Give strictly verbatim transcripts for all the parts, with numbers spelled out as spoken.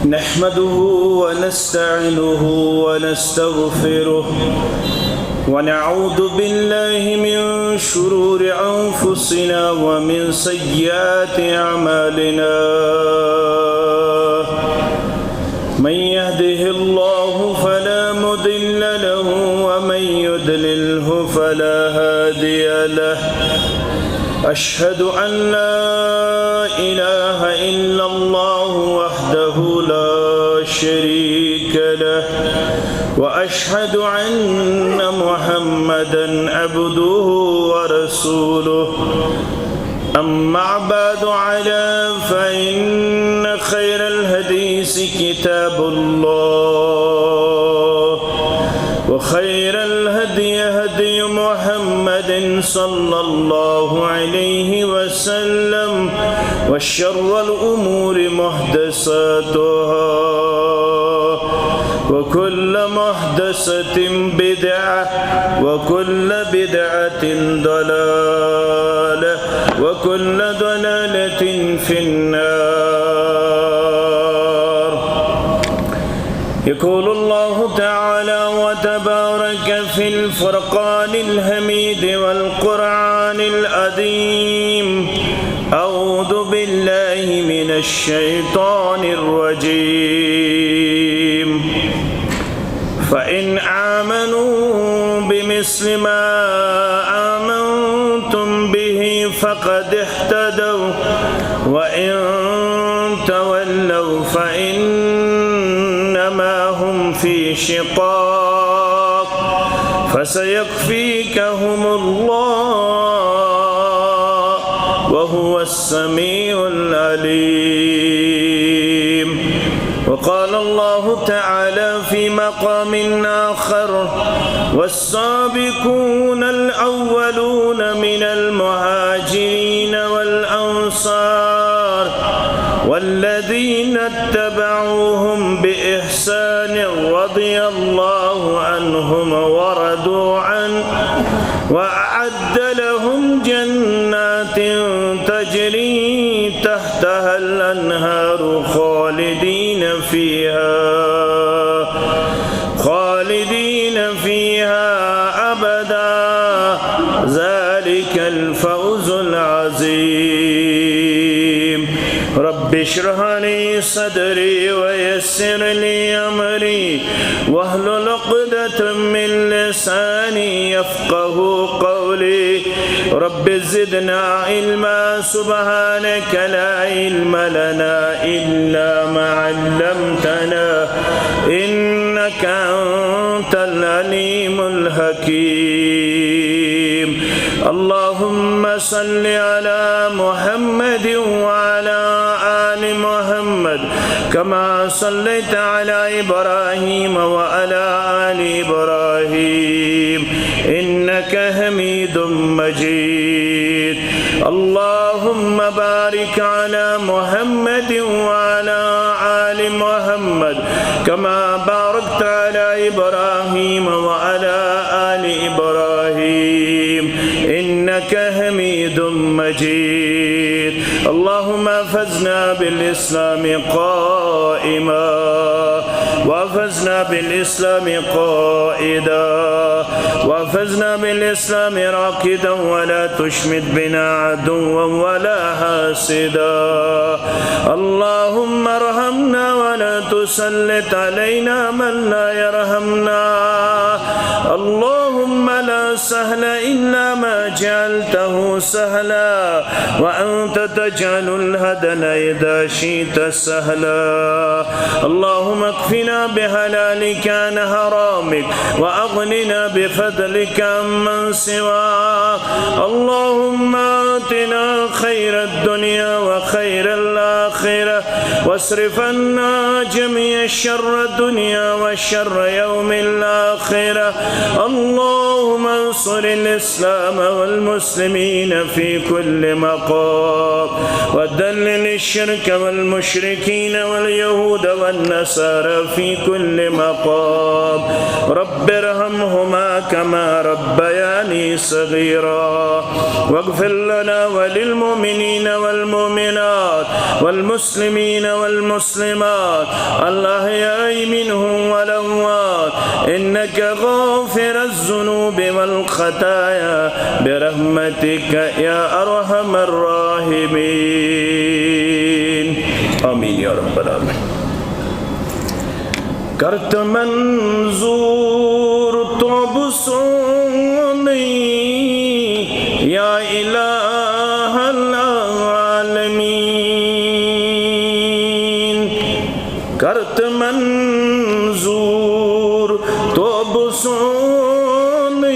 نحمده ونستعينه ونستغفره، ونعوذ بالله من شرور أنفسنا ومن سيئات أعمالنا. من يهده الله فلا مضل له، ومن يضلله فلا هادي له. أشهد أن لا إله إلا الله وحده لا شريك له، وأشهد أن محمدا عبده ورسوله. أما بعد، على فإن خير الحديث كتاب الله، وخير الهدي هدي محمد صلى الله عليه وسلم، وشر الأمور محدثاتها، وكل محدثة بدعة، وكل بدعة ضلالة، وكل ضلالة في النار. يقول الله تعالى وتبارك في الفرقان الحميد والقرآن العظيم: أعوذ بالله من الشيطان الرجيم. فإن آمنوا بمثل ما آمنتم به فقد اهتدوا، وإن تولوا فإنما هم في شقاق، فسيكفيكهم الله، وهو السميع العليم. وقال الله تعالى في مقام آخر: والسابقون الأولون من المهاجرين والأنصار والذين اتبعوهم بإحسان رضي الله عنهم ورضوا عنه، وأعد لهم جنات تجري تحتها الأنهار خالدين فيها، خالدين فيها أبدا، ذلك الفوز العظيم. رب اشرح لي صدري ويسر لي أمري واحلل عقدة من لساني يفقه قولي. رب زدنا علما، سبحانك لا علم لنا إلا ما علمتنا، إنك أنت العليم الحكيم. اللهم صل على محمد وعلى آل محمد كما صليت على إبراهيم وعلى آل إبراهيم إنك حميد مجيد. اللهم بارك على محمد وعلى آل محمد كما باركت على إبراهيم وعلى آل إبراهيم إنك حميد مجيد. اللهم احفظنا بالإسلام قائما، واحفظنا بالإسلام قائدا، واحفظنا بالإسلام راقدا، ولا تشمت بنا عدوا ولا حاسدا. اللهم ارحمنا ولا تسلط علينا من لا يرحمنا. اللهم لا سهل إلا ما جعلته سهلا، وأنت تجعل الحزن إذا شئت سهلا. اللهم اكفنا بحلالك عن حرامك، وأغننا بفضلك عمن سواك. اللهم آتنا خير الدنيا وخير الآخرة، واصرف عنا جميع شر الدنيا وشر يوم الآخرة. اللهم انصر الإسلام والمسلمين في كل مقام، وذلل الشرك والمشركين واليهود والنصارى في كل مقام. رب ارحمهما كما ربياني صغيرا، واغفر لنا وللمؤمنين والمؤمنات المسلمين والمسلمات الأحياء منهم والأموات، إنك غافر الذنوب والخطايا برحمتك يا أرحم الراحمين. آمين يا رب العالمين. کر تہٕ منظور توبہٕ سونُے یا الہ العالمین۔ کر تہٕ منظور توبہٕ سونُے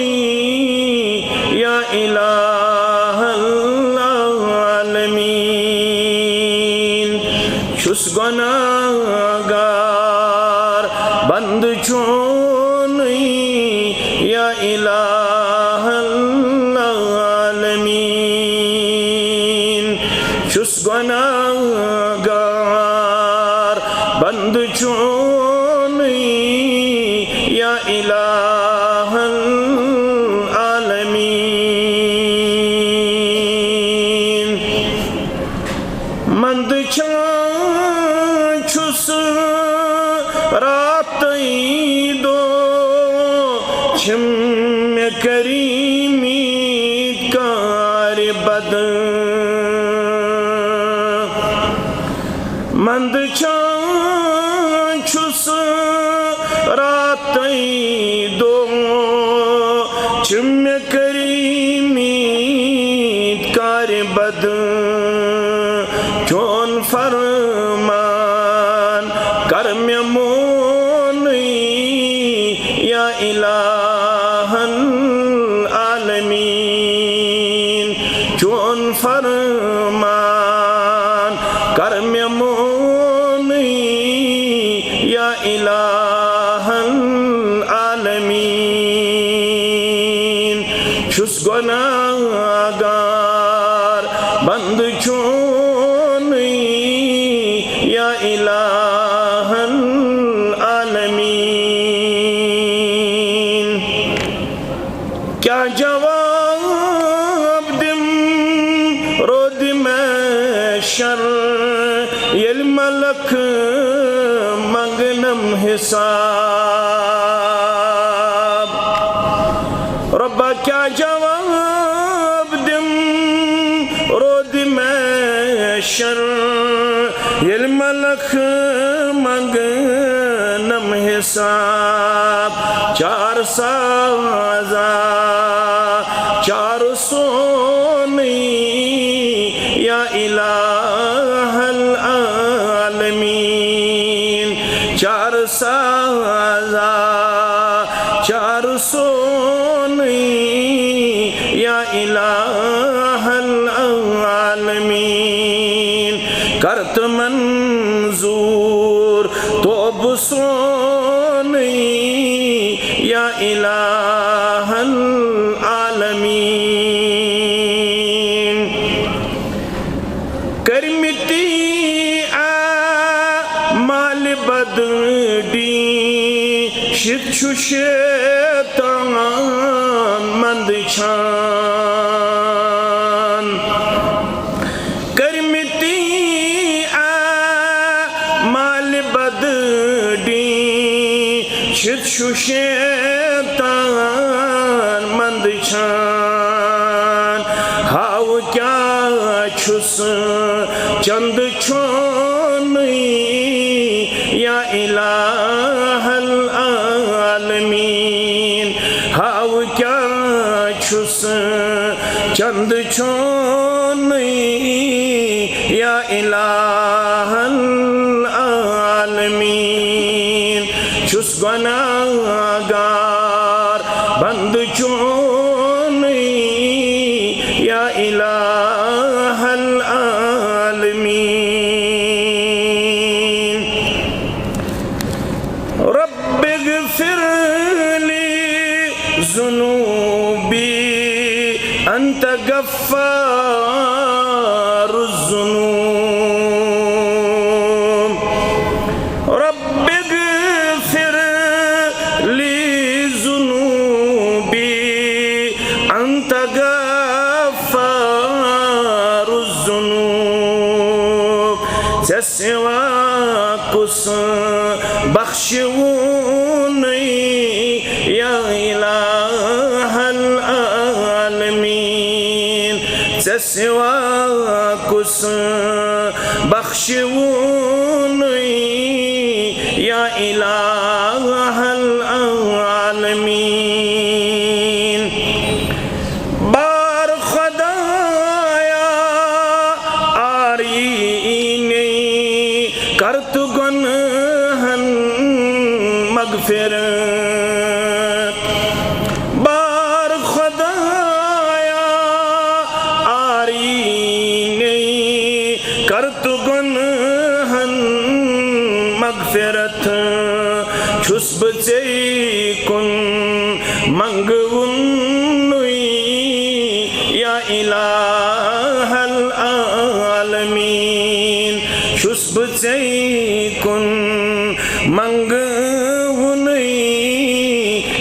یا الہ العالمین۔ چھُس گۄناہ گار بندٕ چونُے یا الہ العالمین۔ چھُس گۄناہ گار بندٕ چونُے یا الہ العالمین۔ منٛدچھان چھُس راتَے دۄہ، چھِم مےٚ کٔرمٕتۍ کارِ بد۔ منٛدچھان چھُس راتَے دۄہ، چھِم مےٚ کٔرمٕتۍ کارِ بد۔ چون فرمان کر مےٚ مونُے یا الہ العالمین۔ چون فرمان کر مےٚ مونُے یا الہ العالمین۔ چھُس گۄناہ گار بندٕ چونُے یا الہ العالمین۔ کیٛاہ جواب دِم رودِ محشر، ییٚلہِ ملک منٛگنم حساب؟ رۄبا، کیٛاہ جواب دِم رودِ محشر، ییٚلہِ ملک منٛگنم حساب؟ چار سازا چار سونُے یا الہ العالمین۔ چار سازا چار سونُے یا الہ العالمین۔ کر تہٕ منظور توبہٕ سونُے یا الہ العالمین۔ کٔرمٕتۍ اعمال بد ڈیٖنچِتھ چھُ شیطان منٛدچھان۔ کٔرمٕتۍ اعمال بد ڈیٖنچِتھ چھُ شیطان منٛدچھان۔ ہاو کیٛاہ چھُس چندٕ چونُے یا الہ العالمین۔ ہاو کیٛاہ چھُس چندٕ چونُے یا الہ العالمین۔ چھُس گۄناہ گار بندٕ چونُے یا الہ العالمین۔ رب اغفر لي ذنوبي أنت غفار الذنوب۔ رب اغفر لي ذنوبي أنت غفار الذنوب۔ سوا کُس بخشوُن یا الہ العالمین؟ ژےٚ سوا کُس بخشوُن یا الہ العالمین؟ بار خدایا، آری نے کر تو گنہن مغفرت۔ بار خدایا، آری نے کر تو گنہن مغفرت۔ چھُس بہٕ ژےٚ کُن منگوُنُے یا الہ العالمین، چھُس بہٕ ژےٚ کُن منگوُنُے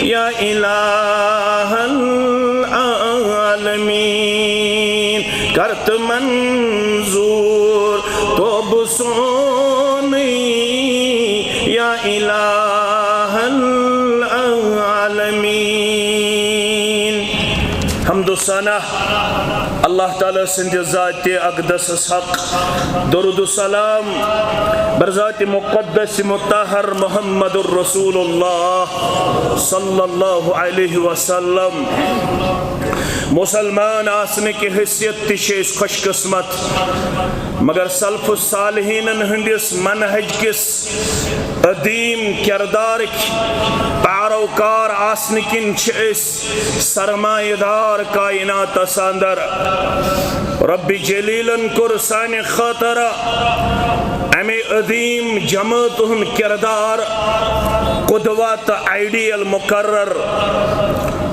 یا الہ العالمین، کر تہٕ منظور توبہٕ سونُے یا الہ العالمین۔ حمد و ثنا اللہ تعالیٰ سٕنٛدِ ذاتِ اقدسس حق، درود و سلام بر ذاتِ مقدس مطہر محمد الرسول اللہ صلی اللہ علیہ وسلم۔ مسلمان آسنہٕ کہِ حیثیت تہِ چھِ أسۍ خوش قسمت، مگر سلف الصالحینن ہٕنٛدِس منہج کِس عظیم کردارٕکۍ پیروکار آسنہٕ کِنۍ چھِ أسۍ سرمایہ دار کائناتس اندر۔ رب جلیلن کوٚر سانہِ خٲطرٕ امہِ عظیم جماعت ہُنٛد کردار قدوہ تہٕ آئیڈیل مقرر۔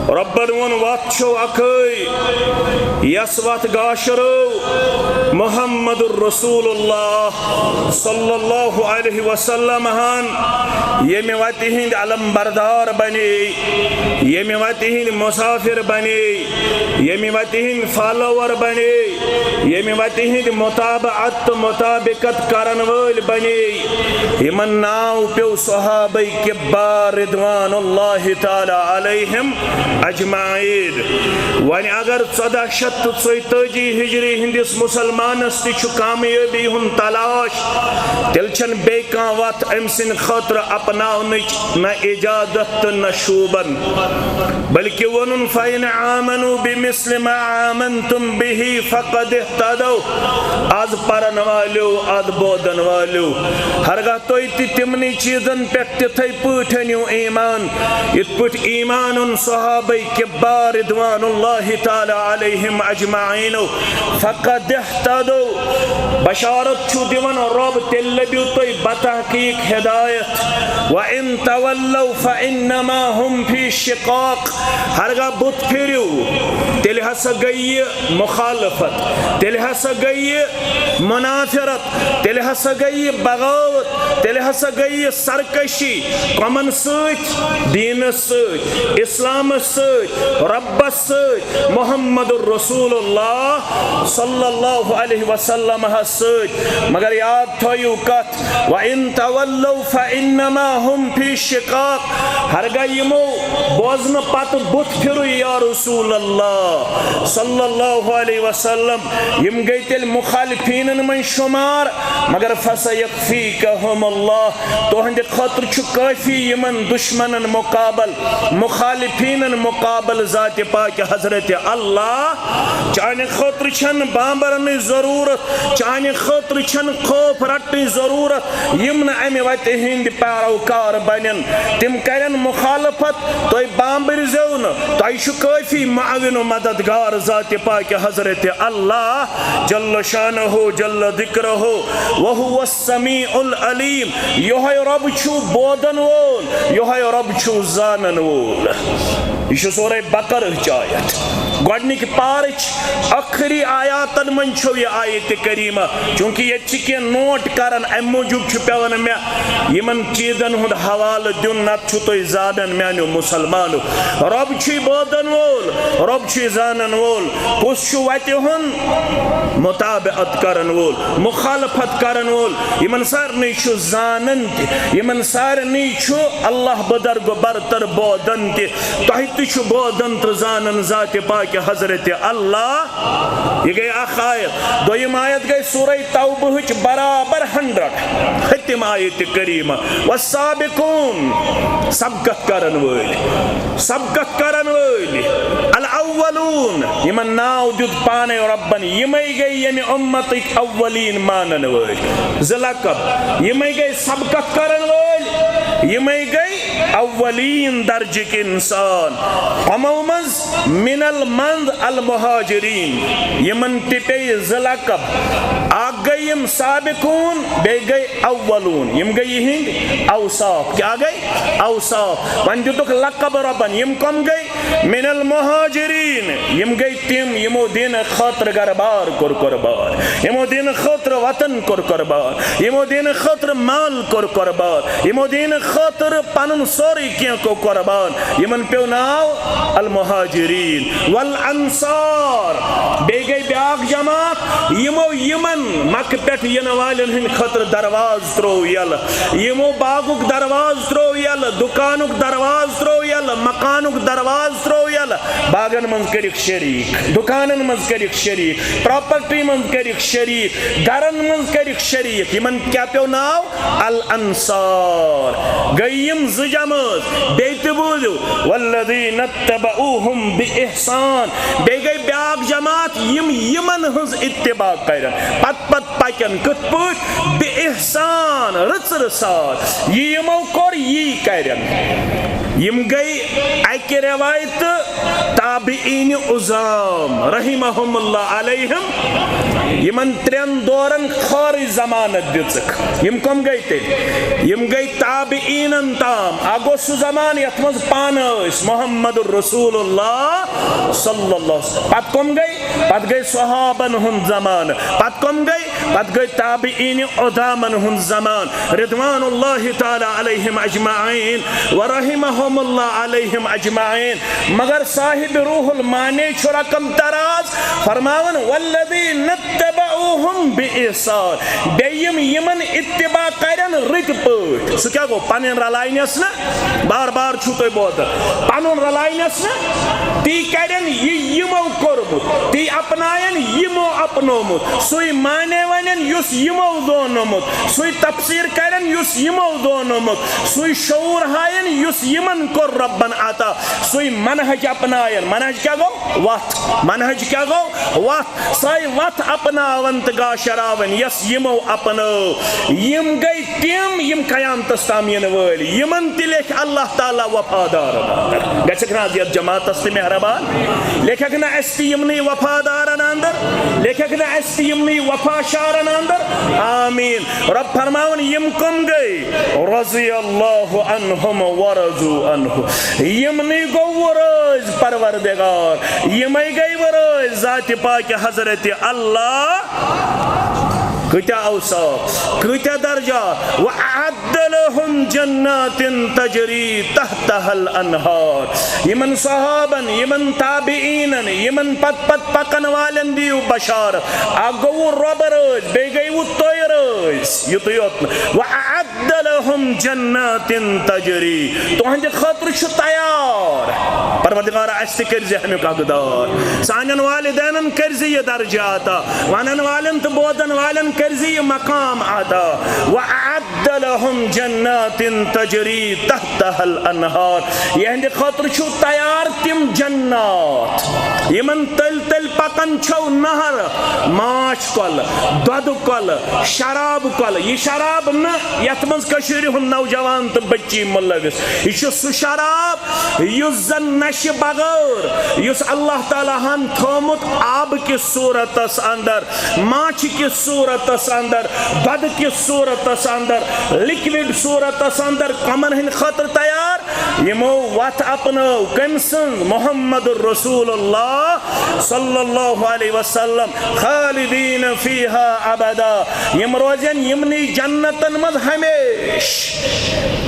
ربن ووٚن، وتھ چھو اکھے، یس وتھ گاشرو محمد الرسول اللہ صلی اللہ علیہ وسلم ہن، ییٚمہِ وتہِ ہٕنٛدۍ علم بردار بنے، ییٚمہِ وتہِ ہٕنٛدۍ مسافر بنے، ییٚمہِ وتہِ ہٕنٛدۍ فالوور بنے، ییٚمہِ وتہِ ہٕنٛدۍ متابعت تہٕ مطابقت کرن وٲلۍ بنے۔ یِمن ناو پیوٚو صحابہ کبار رضوان اللہ تعالیٰ علیہم اجمعین۔ وۄنۍ اگر ژۄدہ شیٚتھ تہٕ ژۄیتٲجی ہجری ہٕنٛدِس مسلمانس تہِ چھُ کامیٲبی ہُنٛد تلاش، تیٚلہِ چھَنہٕ بیٚیہِ کانٛہہ وتھ أمۍ سٕنٛدِ خٲطرٕ اپناونٕچ، نہ اجازت تہٕ نہ شوٗبن، بلکہِ ووٚنُن، فَإِنْ آمَنُوا بِمِثْلِ مَا آمَنْتُمْ بِهِ فَقَدِ اهْتَدَوْا۔ از پرن والیو، از بودن والیو، ہرگاہ تُہۍ تہِ تِمنٕے چیٖزن پٮ۪ٹھ تِتھے پٲٹھۍ أنِو ایمان، یِتھ پٲٹھۍ ایمان اوٚن صحابہ کبار رضوان اللہ تعالیٰ علیہم اجمعینو، فقد اہتدوا، بشارت چھُ دِوان رب، تیٚلہِ لٔبِو تُہۍ بتحقیق ہدایت۔ وَإِن تَوَلَّوْا فَإِنَّمَا هُمْ فِي شِقَاقٍ، ہرگاہ بُتھ پھِرِو، تیٚلہِ ہسا گٔیہِ مخالفت، تیٚلہِ ہسا گٔیہِ منافرت، تیٚلہِ ہسا گٔیہِ بغاوت، تیٚلہِ ہسا گٔیہِ سرکشی۔ کمن سۭتۍ؟ دینس سۭتۍ، اسلامس سۭتۍ، ربس سۭتۍ، محمد الرسول اللہ صلی اللہ علیہ وسلم ہس سۭتۍ۔ مگر یاد تھٲیِو کتھ، وَإِن تَوَلَّوْا فَإِنَّمَا هُمْ فِي شِقَاقٍ، ہرگاہ یِمو بوزنہٕ پتہٕ بُتھ پھِرُے یا رسول اللہ صلی اللہ علیہ وسلم، یِم گٔے تیٚلہِ مخالفینن منٛز شمار، مگر فَسَيَكْفِيكَهُمُ اللَّهُ، تُہنٛدِ خٲطرٕ چھُ کٲفی یِمن دشمنن مقابل، مخالفینن مقابل ذاتِ پاک حضرت اللہ۔ چانہِ خٲطرٕ چھَنہٕ بامبرنٕچ ضروٗرت، چانہِ خٲطرٕ چھَنہٕ خوف رٹنٕچ ضروٗرت۔ یِم نہٕ امہِ وتہِ ہٕنٛدۍ پیروکار بنن، تِم کرن مخالفت، تُہۍ بامبرزیو نہٕ، تۄہہِ چھُ کٲفی معاون و مددگار ذاتِ پاک حضرت اللہ جل شانہ جل ذکرہ، وہو السمیع العلیم۔ یہوے رب چھُ بوزن وول، یہوے رب چھُ زانن وول۔ یہِ چھُ سورہ بقرہ چہِ آیت۔ گۄڈنِکۍ پارٕچ ٲخری آیاتن منٛز چھو یہِ آیت کریمہ، چونکہ ییٚتہِ چھِ کینٛہہ نوٹ کران، امہِ موٗجوٗب چھُ پٮ۪وان مےٚ یِمن چیٖزن ہُنٛد حوالہٕ دیُن، نتہٕ چھُ تُہۍ زانان میانیو مسلمانو، رۄب چھُے بوزن وول، رۄب چھُے زانن وول، کُس چھُ وتہِ ہُنٛد مطابقت کرن وول، مخالفت کرن وول۔ یِمن سارنٕے چھُ زانن تہِ، یِمن سارنٕے چھُ اللہ بدرگ برتر بوزن تہِ۔ تۄہہِ تہِ چھُ بوزن تہٕ زانن ذاتِ پاکِ حضرت اللہ۔ یہِ گٔے اکھ آیت۔ دوٚیِم آیت گٔے سورہ توبہٕچ برابر ہنڈرڈ، ختم آیت کریمہ۔ والسابقون، سبقت کرن وٲلۍ، سبقت کرن وٲلۍ، الاولون، یِمن ناو دیُت پانے رۄبن، یِمے گٔے ییٚمہِ اُمتٕکۍ اولین مانن وٲلۍ۔ زٕ لقب، یِمے گٔے سبقت کرن وٲلۍ، یِمے گٔے اولین درجٕکۍ انسان۔ یِمو منٛز من المنز المہاجرین، یِمن تہِ پیٚیہِ زٕ لقب، اکھ گٔے یِم سابقون، بیٚیہِ گٔے اولون، یِم گٔے یِہنٛدۍ اوصاف۔ کیٛاہ گٔے؟ اوصاف۔ وۄنۍ دِتُکھ لقب رۄبن۔ یِم کم گٔے؟ من المہاجرین، یِم گٔے تِم یِمو دینہٕ خٲطرٕ گرٕ بار کوٚر قربان، یِمو دینہٕ خٲطرٕ وطن کوٚر قربان، یِمو دینہٕ خٲطرٕ مال کوٚر قربان، یِمو دینہٕ خٲطرٕ پنُن سورُے کینٛہہ کوٚر قربان۔ یِمن پیوٚو ناو المہاجرین والانصار۔ بیٚیہِ گٔے بیٛاکھ جماعت، یِمو یِمن مکہٕ پٮ۪ٹھ یِنہٕ والٮ۪ن ہٕنٛدِ خٲطرٕ دروازٕ ترٛوو یَلہٕ، یِمو باغُک دروازٕ ترٛوو یَلہٕ، دُکانُک دروازٕ ترٛوو یَلہٕ، مکانُک دروازٕ ترٛوو یَلہٕ، باغن منٛز کٔرِکھ شریٖک، دُکانن منٛز کٔرِکھ شریٖک، پراپرٹی منٛز کٔرِکھ شریٖک، گرن منٛز کٔرِکھ شریٖک۔ یِمن کیٛاہ پیوٚو ناو؟ الانصار۔ گٔے یِم زٕ جمٲژ۔ بیٚیہِ تہِ بوٗزِو، والذین اتبعوہم باحسان۔ بیٚیہِ گٔے بیٛاکھ جماعت، یِم یِمن ہٕنٛز اتباع کرن، پتہٕ پتہٕ پکن۔ کِتھ پٲٹھۍ؟ باحسان، رٕژ رٕژ سان۔ یہِ یِمو کوٚر، یی کرن۔ یِم گٔے اکہِ روایتہٕ تابعین عظام رحمہم اللہ علیہم۔ یِمن ترٛٮ۪ن دورن خٲرٕے ضمانت دِژٕکھ۔ یِم کم گٔے تیٚلہِ؟ یِم گٔے تابعینن تام۔ اکھ گوٚو سُہ زمانہٕ یتھ منٛز پانہٕ ٲسۍ محمد رسول اللہ صلی اللہ علیہ وسلم۔ پتہٕ کم گٔے؟ پتہٕ گٔے صحابن ہُنٛد زمانہٕ۔ پتہٕ کم گٔے؟ پتہٕ گٔے تابعین عظامن ہُنٛد زمانہٕ، رضوان اللہ تعالیٰ علیہم اجمعین و رحمہم اللہ علیہم اجمعین۔ مگر صاحب روح المانی چھُ رقم دراز فرماوان، والذین اتبعوہم باحسان۔ بیٚیہِ یِم یِمن اتباع کرن رٕتۍ پٲٹھۍ۔ سُہ کیٛاہ گوٚو؟ پنٕنۍ رلاینس نہٕ، بار بار چھُو تُہۍ بوزان، پنُن رلاینس نہٕ، تی کرن یہِ یِمو کوٚرمُت، تی اپناین یِمو اپنومُت، سُے معنی ونن یُس یِمو زونمُت، سُے تفسیر کرن یُس یِمو زونمُت، سُے شعور ہاین یُس یِمن کوٚر رۄبن عطا، سُے منہج اپناین۔ منہج کیٛاہ گوٚو؟ وتھ۔ منہج کیٛاہ گوٚو؟ وتھ۔ سۄے وتھ اپناوٕنۍ تہٕ گاشراوٕنۍ، یۄس یِمو اپنٲو۔ یِم گٔے تِم، یِم قیامتس تام یِنہٕ وٲلۍ۔ یِمن تہِ لیکھِ اللہ تعالیٰ وفادارن اندر۔ گژھکھ نہ حظ یتھ جماعتس تہِ مہربان؟ لیکھکھ نہ اسہِ تہِ یِمنٕے وفادارن اندر؟ لیکھکھ نہ اسہِ تہِ یِمنٕے وفا شارن اندر؟ آمین۔ رۄب فرماوان، یِم کم گٔے؟ رضی اللہ عنہم ورضوا عنہ۔ یِمنٕے گوٚو وۄنۍ رٲضۍ پروردگار، یِمے گٔے وۄنۍ رٲضۍ ذاتِ پاکِ حضرت اللہ۔ کۭتیاہ اوصاف، کۭتیاہ درجات۔ وأعد لهم جنات تجري تحتها الأنهار۔ یِمن صحابن، یِمن تابعینن، یِمن پتہٕ پتہٕ پکن والٮ۪ن دِیِو بشارت۔ اکھ گوٚوٕ رۄبہٕ رٲضۍ، بیٚیہِ گٔیوٕ تُہۍ رٲضۍ، یُتُے یوت نہٕ۔ وأعد لهم جنات تجري، تُہنٛدِ خٲطرٕ چھُ تیار۔ پروردگار، اسہِ تہِ کٔرزِ امیُک حقدار۔ سانٮ۪ن والدینن کٔرزِ یہِ درجہٕ عطا۔ ونن والٮ۪ن تہٕ بوزن والٮ۪ن کٔرزِ یہِ مقام عطا۔ وأعد لهم جنات تجري تحتها الأنهار۔ یِہنٛدِ خٲطرٕ چھُ تیار تِم جنات، یِمن تٔلۍ تٔلۍ پکان چھو نہر، ماچھ کۄلہٕ، دۄدٕ کۄلہٕ، شراب کۄلہٕ۔ یہِ شراب نہٕ یتھ منٛز کٔشیٖرِ ہُنٛد نوجوان تہٕ بچی مُلوث۔ یہِ چھُ سُہ شراب یُس زن نشہِ بغٲر، یُس اللہ تعالیٰ ہن تھومُت آبہٕ کِس صوٗرتس اندر، ماچھِ کِس صوٗرتس اندر، دۄدٕ کِس صوٗرتس اندر، لِکوِڈ صوٗرتس اندر، کمن ہٕنٛدِ خٲطرٕ تیار؟ یِمو وَتھ اپنٲو کٔمۍ سٕنٛز؟ محمد رسول اللہ صلی اللہ علیہ وسلم۔ خالدین فیہا ابدا، یِم روزن یِمنٕے جنتن منٛز ہمیشہٕ۔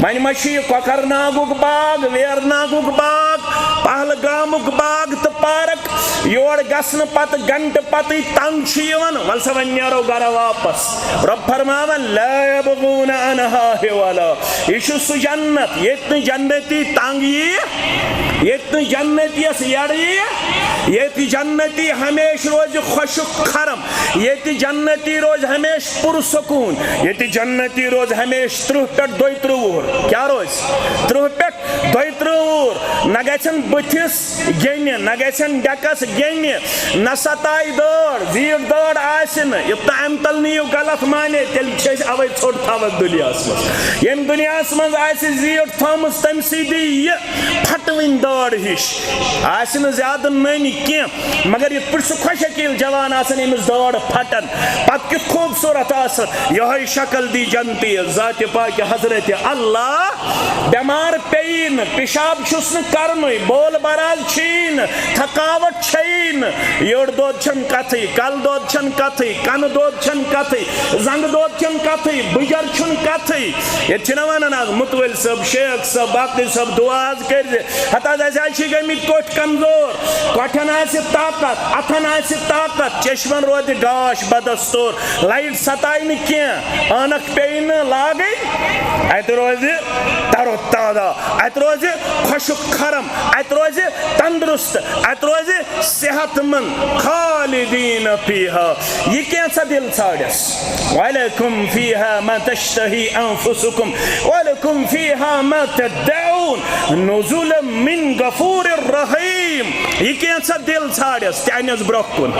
وۄنۍ ما چھُ یہِ کۄکرناگُک باغ، ویرناگُک باغ، پہلگامُک باغ تہٕ پارک؟ یور گژھنہٕ پتہٕ گھنٹہٕ پتٕے تنگ چھُ یِوان، وَل سا وۄنۍ نیرو گرٕ واپس۔ رۄب فرماوان، لا یبغون عنہا حولا۔ یہِ چھُ سُہ جنت، ییٚتہِ نہٕ جنتی تنگ یِیہِ، ییٚتہِ نہٕ جنتیَس یَڑٕ یِیہِ، ییٚتہِ جنتی ہمیشہٕ روزِ خۄشک کھرم، ییٚتہِ جنتی روزِ ہمیشہٕ پُرسکوٗن، ییٚتہِ جنتی روزِ ہمیشہٕ ترٕٛہ پٮ۪ٹھ دۄیہِ ترٕٛہ وُہُر۔ کیٛاہ روزِ؟ ترٕٛہ پٮ۪ٹھ دۄیہِ ترٕٛہ وُہُر۔ نہ گژھن بٕتھِس گیٚنہِ، نہ گژھن ڈیکس گیٚنہِ، نہ ستایہِ دٲر، زیٖٹھ دٲر آسہِ نہٕ۔ یوٚت تام امہِ تل نِیِو غلط معنی، تیٚلہِ چھِ أسۍ اوے ژھوٚٹ تھاوان دُنیاہس منٛز۔ ییٚمہِ دُنیاہس منٛز آسہِ زیٖٹھ تھٲومٕژ، تٔمۍ سٕے دی یہِ پھٹوٕنۍ دٲر ہِش۔ آسہِ نہٕ زیادٕ نٔنۍ کینٛہہ، مگر یِتھ پٲٹھۍ سُہ خۄش شکیٖل جوان آسان، ییٚمِس دٲر پھٹان، پتہٕ کیُتھ خوٗبصوٗرت آسان۔ یِہوٚے شکل دی جنتی ذاتِ پاکِ حضرت اللہ۔ بٮ۪مار پیٚیی نہٕ، پِشاب چھُس نہٕ کرنُے، بول براز چھِی نہٕ، تھکاوٹ چھیی نہٕ، یٔڑ دود چھَنہٕ کَتھٕے، کَلہٕ دود چھَنہٕ کَتھٕے، کَنہٕ دود چھَنہٕ کَتھٕے، زنٛگہٕ دود چھَنہٕ کَتھٕے، بٕجَر چھُنہٕ کَتھٕے۔ ییٚتہِ چھِنہ وَنان آز مُتوٲلۍ صٲب، شیخ صٲب، باقٕے صٲب، دُعا حظ کٔرۍزِ۔ ہَتہٕ حظ اَسہِ حظ چھِ گٔمٕتۍ کوٚٹھۍ کمزور، کۄٹھٮ۪ن آسہِ طاقت، اَتھَن آسہِ طاقت، چشمَن روزِ گاش بدستور۔ لایٹ ستایہِ نہٕ کینٛہہ، عٲنکھ پیٚیہِ نہٕ لاگٕنۍ، اَتہِ روزِ تر و تازہ، اَتہِ روزِ خۄشک کھرم، اَتہِ روزِ تندرست، اَتہِ روزِ صحت مند۔ خالدین فیہا، یہِ کینٛژھا دِل ژھانڈٮ۪س۔ ولکم فیہا ما تشتہی انفسکم، ولکم فیہا ما تدعون، نزلا من غفور رحیم۔ یہِ کینٛژھا دِل ژھانڈٮ۪س تہِ انٮ۪س برونٛہہ کُن۔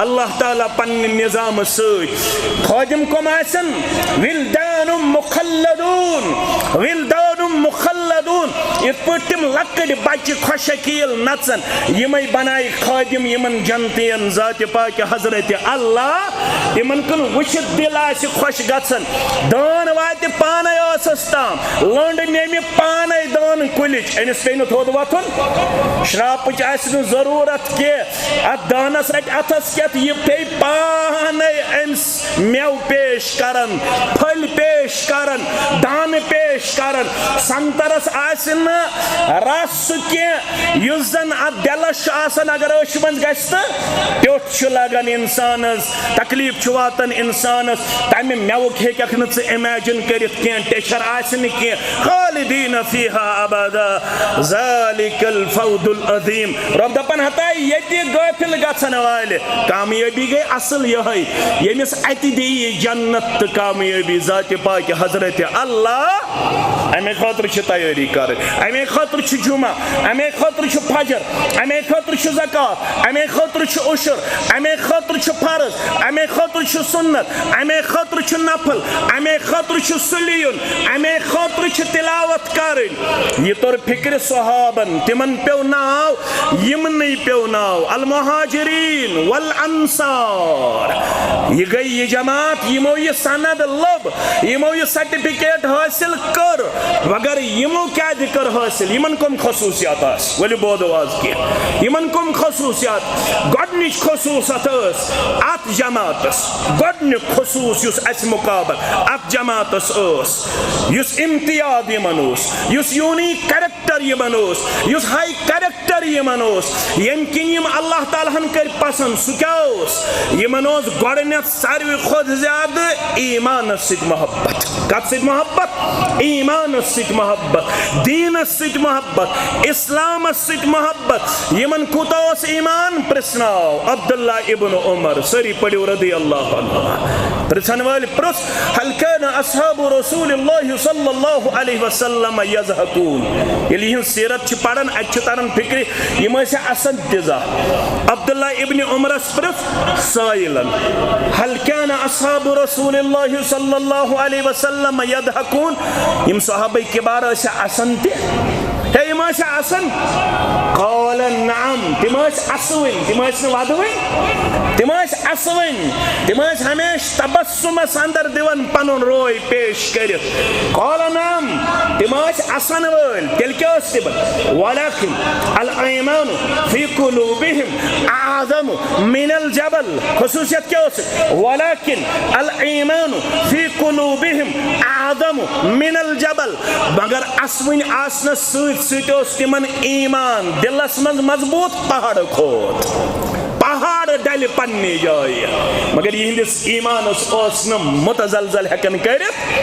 اللہ تعالیٰ پننہِ نظامہٕ سۭتۍ۔ خٲدِم کم آسن؟ ولدان مخلدون، ولدان مخلدون۔ یِتھ پٲٹھۍ تِم لۄکٕٹۍ بچہِ خۄشکیٖل نژن، یِمے بنایہِ خٲدِم یِمن جنتین ذاتِ پاکِ حضرت اللہ۔ یِمن کُن وٕچھِتھ دِل آسہِ خۄش گژھان۔ دٲن واتہِ پانے ٲسس تام، لٔنڈ نیمہِ پانے دٲن کُلِچ، أمِس پیٚیہِ نہٕ تھوٚد وۄتھُن، شراپٕچ آسہِ نہٕ ضروٗرت کینٛہہ۔ اتھ دانس رٹہِ اتھس کٮ۪تھ، یہِ پیٚیہِ پانے أمِس میوٕ پیش کران، پھٔلۍ پیش کران، دانہٕ پیش کران۔ سنگترس آسہِ نہٕ رس سُہ کینٛہہ یُس زن اتھ دِلس چھُ آسان، اگر أچھ منٛز گژھِ تہٕ پیوٚٹھ چھُ لگان انسانس، تکلیف چھُ واتان انسانس۔ تمہِ میوُک ہیٚککھ نہٕ ژٕ امیجن کٔرِتھ کینٛہہ، ٹیچھر آسہِ نہٕ کینٛہہ۔ خالدین فیہا ابدا، ذالک الفوز العظیم۔ رۄب دپان، ہتا ییٚتہِ غٲفِل گژھن والہِ، کامیٲبی گٔے اصل یِہے، ییٚمِس اتہِ دِیہِ یہِ جنت تہٕ کامیٲبی ذاتِ پاکِ حضرت اللہ۔ امے خٲطرٕ چھِ تیٲری کرٕنۍ، امے خٲطرٕ چھُ جمعہ، امے خٲطرٕ چھُ فجر، امے خٲطرٕ چھُ زکوٰۃ، امے خٲطرٕ چھُ عشر، امے خٲطرٕ چھُ فرض، امے خٲطرٕ چھُ سنت، امے خٲطرٕ چھُ نفل، امے خٲطرٕ چھُ سُلہِ یُن، امے خٲطرٕ چھِ تلاوت کرٕنۍ۔ یہِ توٚر فکرِ صحابن، تِمن پیوٚو ناو، یِمنٕے پیوٚو ناو المہاجرین والانصار۔ یہِ گٔے یہِ جماعت، یِمو یہِ سند لوٚب، یِمو یہِ سرٹیفکیٹ حٲصِل کٔر۔ مگر یِمو کیازِ کٔر حٲصِل؟ یِمن کم خصوٗصیات آسہٕ؟ ؤلِو بوزو آز کینٛہہ۔ یِمن کم خصوٗصیات؟ گۄڈٕنِچ خصوٗصت ٲس اتھ جماعتس، گۄڈٕنیُک خصوٗص یُس اسہِ مقابل اتھ جماعتس ٲس، یُس امتیاز یِمن اوس، یُس یوٗنیٖک کریکٹر یِمن اوس، یُس ہاے کریکٹر یِمن اوس، ییٚمہِ کِنۍ یِم اللہ تعالیٰ ہن کٔرۍ پسند، سُہ کیٛاہ اوس؟ یِمن اوس گۄڈٕنیتھ ساروی کھۄتہٕ زیادٕ ایمانس سۭتۍ محبت۔ کتھ سۭتۍ محبت؟ ایمانس سۭتۍ محبت، دیٖنس سۭتۍ محبت، اسلامس سۭتۍ محبت۔ یِمن کوٗتاہ اوس ایمان؟ پرژھناو عبداللہ ابن عمر، سٲری پٔرِو رضی اللہ عنہ۔ پرژھن وٲلۍ پرژھ، هل كان اصحاب رسول الله صلى الله عليه وسلم يضحكون؟ ییٚلہِ یِہنٛز سیرت چھِ پران، اتہِ چھُ تران فکرِ، یِم ٲسیا اسان تہِ زانٛہہ؟ عبداللہ ابن عمرس پرژھ سائلن، هل كان اصحاب رسول الله صلى الله عليه وسلم يضحكون؟ یِم صحابہ کبار ٲسیا اسان تہِ؟ ہے، یِم ٲسیا اسان؟ قال نعم، تِم ٲسۍ اسوٕنۍ، تِم ٲسۍ نہٕ ودوٕنۍ، تِم ٲسۍ اسوٕنۍ، تِم ٲسۍ ہمیشہٕ تبسمس اندر دِوان پنُن روے پیش کٔرِتھ۔ قال نعم، تِم ٲسۍ اَسَن وٲلۍ، تیٚلہِ کیٛاہ ٲس تِمن؟ ولكن الإيمان في قلوبهم أعظم من الجبل۔ خصوٗصیت کیٛاہ ٲس؟ ولكن الإيمان في قلوبهم أعظم من الجبل۔ مگر اَسوٕنۍ آسنس سۭتۍ سۭتۍ اوس تِمن ایمان دِلس منٛز مضبوٗط پہاڑٕ کھۄتہٕ۔ پہاڑ ڈلہِ پننہِ جایہِ، مگر یِہنٛدِس ایمانس اوس نہٕ متزلزل ہٮ۪کان کٔرِتھ،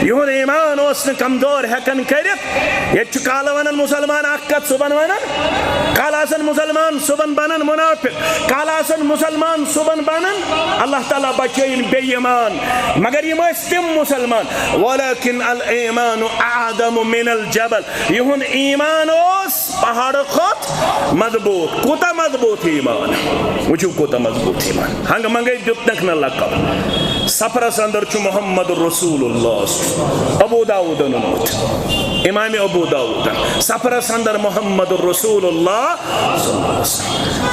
یِہُنٛد ایمان اوس نہٕ کمزور ہٮ۪کان کٔرِتھ۔ ییٚتہِ چھُ کالہٕ ونان مُسلمان اکھ کتھ، صُبحن ونان، کالہٕ آسان مُسلمان، صُبحن بنان منافق، کالہٕ آسان مُسلمان، صُبحن بنان، اللہ تعالیٰ بچٲیِن بے ایمان۔ مگر یِم ٲسۍ تِم مُسلمان، ولكن الإيمان أعظم من الجبل، یِہُنٛد ایمان اوس پہاڑٕ کھۄتہٕ مضبوٗط۔ کوٗتاہ مضبوٗط ایمان؟ وٕچھِو کوٗتاہ مضبوٗط ایمان۔ ہنٛگہٕ منٛگَے دیُتنَکھ نہٕ لقب۔ سفرَس اندر چھُ محمد رسول اللہ۔ ابو داوٗدَن اوٚنمُت۔ امام ابو داوٗدَن۔ سفرَس اندر محمد رسول اللہ۔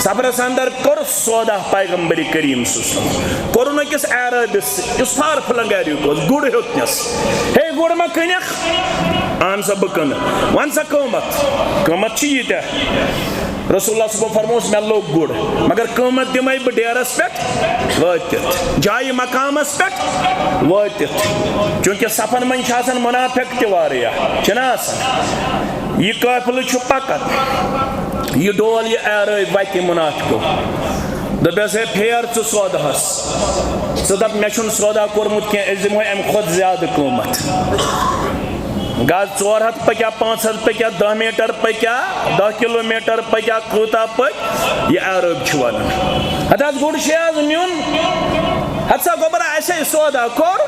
سفرَس اندر کوٚر سودا پیغمبر کریم صلی اللہ علیہ وسلم۔ کوٚرُن أکِس اعرابِس سۭتۍ، یُس فار فلنگ ایریُک اوس، گُر ہیوٚتنَس۔ ہے، گُر ما کٕنکھ؟ اہن سا، بہٕ کٕنہٕ۔ وَن سا قۭمَتھ۔ قۭمَتھ چھُ ییٖتیٛاہ۔ رسول اللہ صلی اللہ علیہ وسلم فرمووُس، مےٚ لوٚگ گُر، مگر قۭمَتھ دِمَے بہٕ ڈیرَس پٮ۪ٹھ وٲتِتھ، جایہِ مقامَس پٮ۪ٹھ وٲتِتھ۔ چوٗنٛکہِ صفن منٛز چھِ آسان مُنافِق تہِ واریاہ، چھِنہ آسان؟ یہِ قٲفلہٕ چھُ پَکان، یہِ ڈول، یہِ اعرٲبۍ وَتہِ مُنافِقو۔ دوٚپٮ۪س، ہے، پھیر ژٕ سوداہَس، ژٕ دَپ، مےٚ چھُنہٕ سودا کوٚرمُت کینٛہہ، أسۍ دِمہوے اَمہِ کھۄتہٕ زیادٕ قۭمَتھ۔ گژھ، ژور ہَتھ پٔکیا، پانٛژھ ہَتھ پٔکیا، دَہ میٖٹر پٔکیا، دَہ کِلوٗ میٖٹر پٔکیا، کوٗتاہ پٔکۍ، یہِ عرب چھُ وَنان۔ ہَتہٕ حظ، گُر چھُے حظ نیُن۔ ہَتہٕ سا گوٚبرا، اَسے سودا کوٚر۔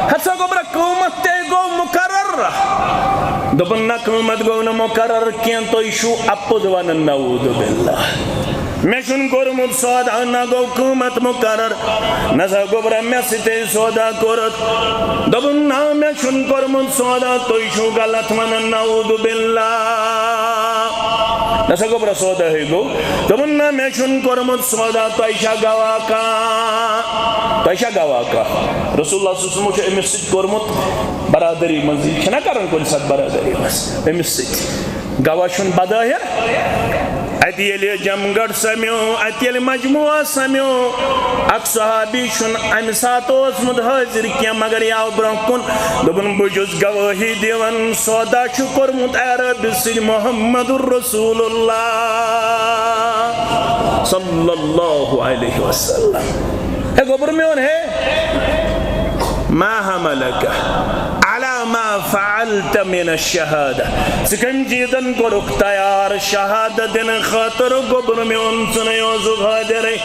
ہَتہٕ سا گوٚبرا، قۭمَتھ تہِ گوٚو مُقرر۔ دوٚپُن، نہ، قۭمَتھ گوٚو نہٕ مُقرر کینٛہہ، تُہۍ چھِو اَپُز وَنان، نعوذ باللہ۔ مےٚ چھُنہٕ کوٚرمُت سودا، نہ گوٚو قۭمَتھ مُقرر۔ نہ سا گوٚبرا، مےٚ سۭتۍ سودا کوٚرُتھ۔ دوٚپُن، نہ، مےٚ چھُنہٕ کوٚرمُت سودا، تُہۍ چھِو غلط وَنان، نعوذ باللہ۔ نہ سا گوٚبرا، سودا ہے گوٚو۔ دوٚپُن، نہ، مےٚ چھُنہٕ کوٚرمُت سودا، تۄہہِ چھا گواہ کانٛہہ؟ تۄہہِ چھا گواہ کانٛہہ؟ رسول اللہ صلی اللہ علیہ وسلم چھُ أمِس سۭتۍ کوٚرمُت برادری منٛز، یہِ چھِنہ کران کُنہِ ساتہٕ برادری منٛز أمِس سۭتۍ؟ گواہ چھُنہٕ بظٲہِر۔ اَتہِ ییٚلہِ جمگڑھ سَمیو، اَتہِ ییٚلہِ مجموعہ سَمیو، اَکھ صحابی چھُنہٕ اَمہِ ساتہٕ اوسمُت حٲضِر کینٛہہ، مگر یہِ آو برٛونٛہہ کُن۔ دوٚپُن، بہٕ چھُس گوٲہی دِوان، سودا چھُ کوٚرمُت عربہِ سۭتۍ محمد رسول اللہ صلی اللہ علیہ وسلم۔ ہے گوٚبُر میون، ہے، ما حملک علی ما فعلت من الشہادہ۔ ژٕ کٔمۍ چیٖزن کوٚرُکھ تیار شہادت دِنہٕ خٲطرٕ؟ گوٚبُر میون، ژٕ نَے اوسُکھ حٲضِرٕے۔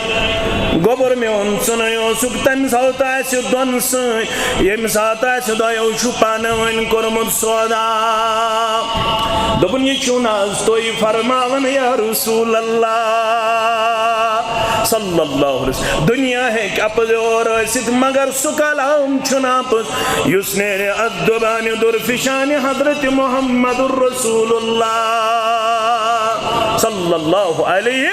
گوٚبُر میون، ژٕ نَے اوسُکھ تَمہِ ساتہٕ اَسہِ دۄن سۭتۍ، ییٚمہِ ساتہٕ اَسہِ دۄیو چھُ پانہٕ ؤنۍ کوٚرمُت سودا۔ دوٚپُن، یہِ چھُو نہٕ حظ تُہۍ فرماوان، یا رسول اللہ صلی اللہ علیہ وسلم؟ دُنیا ہیٚکہِ اَپٲرۍ یور ٲسِتھ، مگر سُہ کلام چھُنہٕ اَپُز، یُس نیرِ اَتھ زُبانہِ دُرفشانہِ حضرت محمد رسول اللہ صلی اللہ علیہ۔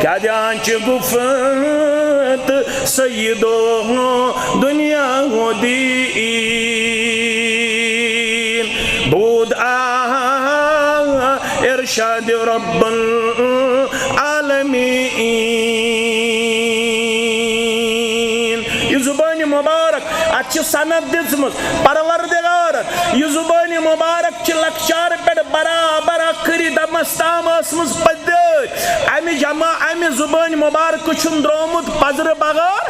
کیٛازِ آنچہِ گُفت سید و دنیا و دین، بود آ ارشاد رب العالمین۔ یہِ زُبانہِ مُبارک، اَتھ چھِ سند دِژمٕژ پروردگارن۔ یہِ زُبانہِ مُبارک چھِ لۄکچارٕ پٮ۪ٹھ برابر ٲخری دمس تام ٲسمٕژ پٔدۍ۔ اَمہِ جمع، اَمہِ زُبانہِ مُبارکہٕ چھُنہٕ درٛامُت پزرٕ بغٲر۔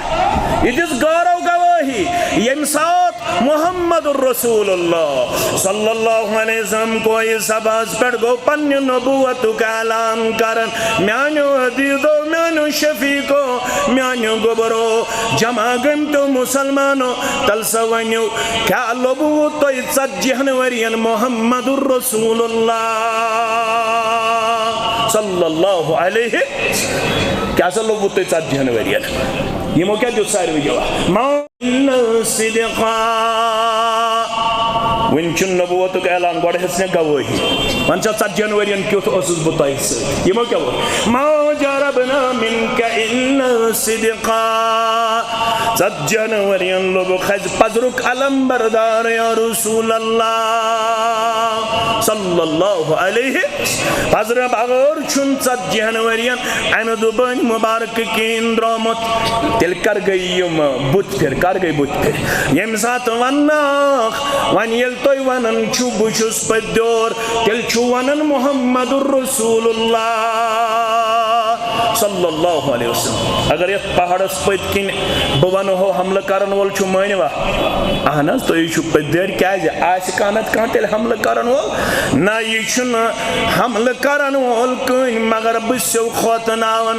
یہِ دِژ غٲرو گوٲہی، ییٚمہِ ساتہٕ محمد رسول اللہ صلی اللہ علیہ وسلم کوہِ صفس پٮ۪ٹھ گوٚو پننہِ نبوتُک اعلان کران، میانیو عزیزو، میانیو شفیقو، میانیو گوٚبرو، جمع گٔمتیو مسلمانو، تل سا ؤنِو، کیٛاہ لوٚبوُ تۄہہِ ژتجی ہن ؤرین محمد رسول اللہ صلی اللہ علیہ؟ کیٛاہ سا لوٚبوُ تۄہہِ ژتجی ہن ؤرین؟ یِمو کیٛاہ دیُت ساروٕے جواب؟ ما صدقا۔ وٕنہِ چھُنہٕ نبوتُک اعلان، گۄڈٕ ہیٚژ مےٚ گوٲہی۔ وۄنۍ چھا ژتجی ہن ؤرین کیُتھ اوسُس بہٕ تۄہہِ سۭتۍ؟ یِمو کیٛاہ ووٚن؟ ما جربنا منك الا صدقا۔ ژتجی ہن ؤرین لوٚبُکھ اَسہِ پزرُک علم بردار یا رسول اللہ صلی اللہ علیہ۔ پزرٕ بغٲر چھُنہٕ ژتجی ہن ؤرین امہِ زُبٲنۍ مبارکہٕ کِنۍ درٛامُت۔ تیٚلہِ کر گٔے یِم بُتھ پھِر؟ کر گٔے بُتھ پھِر؟ ییٚمہِ ساتہٕ ونناکھ، وۄنۍ ییٚلہِ تُہۍ ونان چھِو بہٕ چھُس پٔتۍ دیور، تیٚلہِ چھُ ونان محمد رسول اللہ صلی اللہ علیہ وسلم۔ اگر یتھ پہاڑس پٔتۍ کِنۍ بہٕ ونہو حملہٕ کرن وول چھُ، مٲنِوا؟ اہن حظ، تُہۍ چھِو پٔتۍ دٲرۍ، کیازِ آسہِ کانٛہہ نتہٕ کانٛہہ تیٚلہِ حملہٕ کرن وول؟ نہ، یہِ چھُنہٕ حملہٕ کرن وول کٕہٕنۍ، مگر بہٕ چھُسو خوتناوان،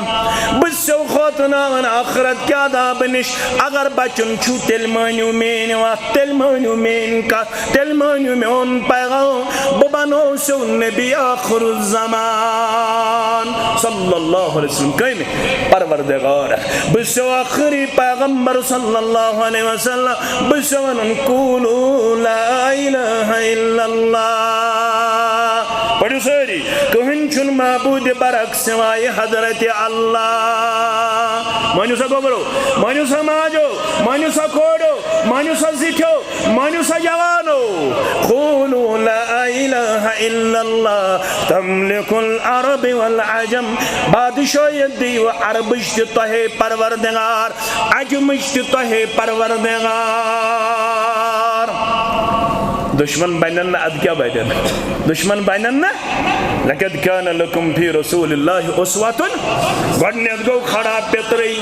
بہٕ چھُسو خوتناوان آخرت کہِ عذابہٕ نِش۔ اگر بچُن چھُو، تیٚلہِ مٲنِو میٲنۍ وتھ، تیٚلہِ مٲنِو میٲنۍ کتھ، تیٚلہِ مٲنِو میون پیغام۔ بہٕ بنوسو نبی آخر الزمان صلی اللہ علیہ وسلم۔ کٔمۍ؟ پروردگار۔ بہٕ چھُسو آخری پیغمبر صلی اللہ علیہ وسلم۔ بہٕ چھُسو ونان، قولوا لا الہ الا اللہ۔ پٔرِو سٲری، کٕہٕنۍ چھُنہٕ معبوٗدِ برحق سوائے حضرت اللہ۔ مٲنِو سا گوٚبرو، مٲنِو سا ماجو، مٲنِو سا کورو، مٲنِو سا زِٹھیو، مٲنِو سا جوانو۔ قولوا لا الہ الا اللہ تملک العرب والعجم۔ بادشاہیت دیو عربٕچ تہِ تۄہے پروردگار، عجمٕچ تہِ تۄہے پروردگار۔ دشمن بنن نہٕ، ادٕ کیٛاہ بنن؟ دشمن بنن نہٕ۔ لقد کان لکم فی رسول اللہ اسوۃ۔ گۄڈٕنیتھ گوٚو کھڑا پِترٕے۔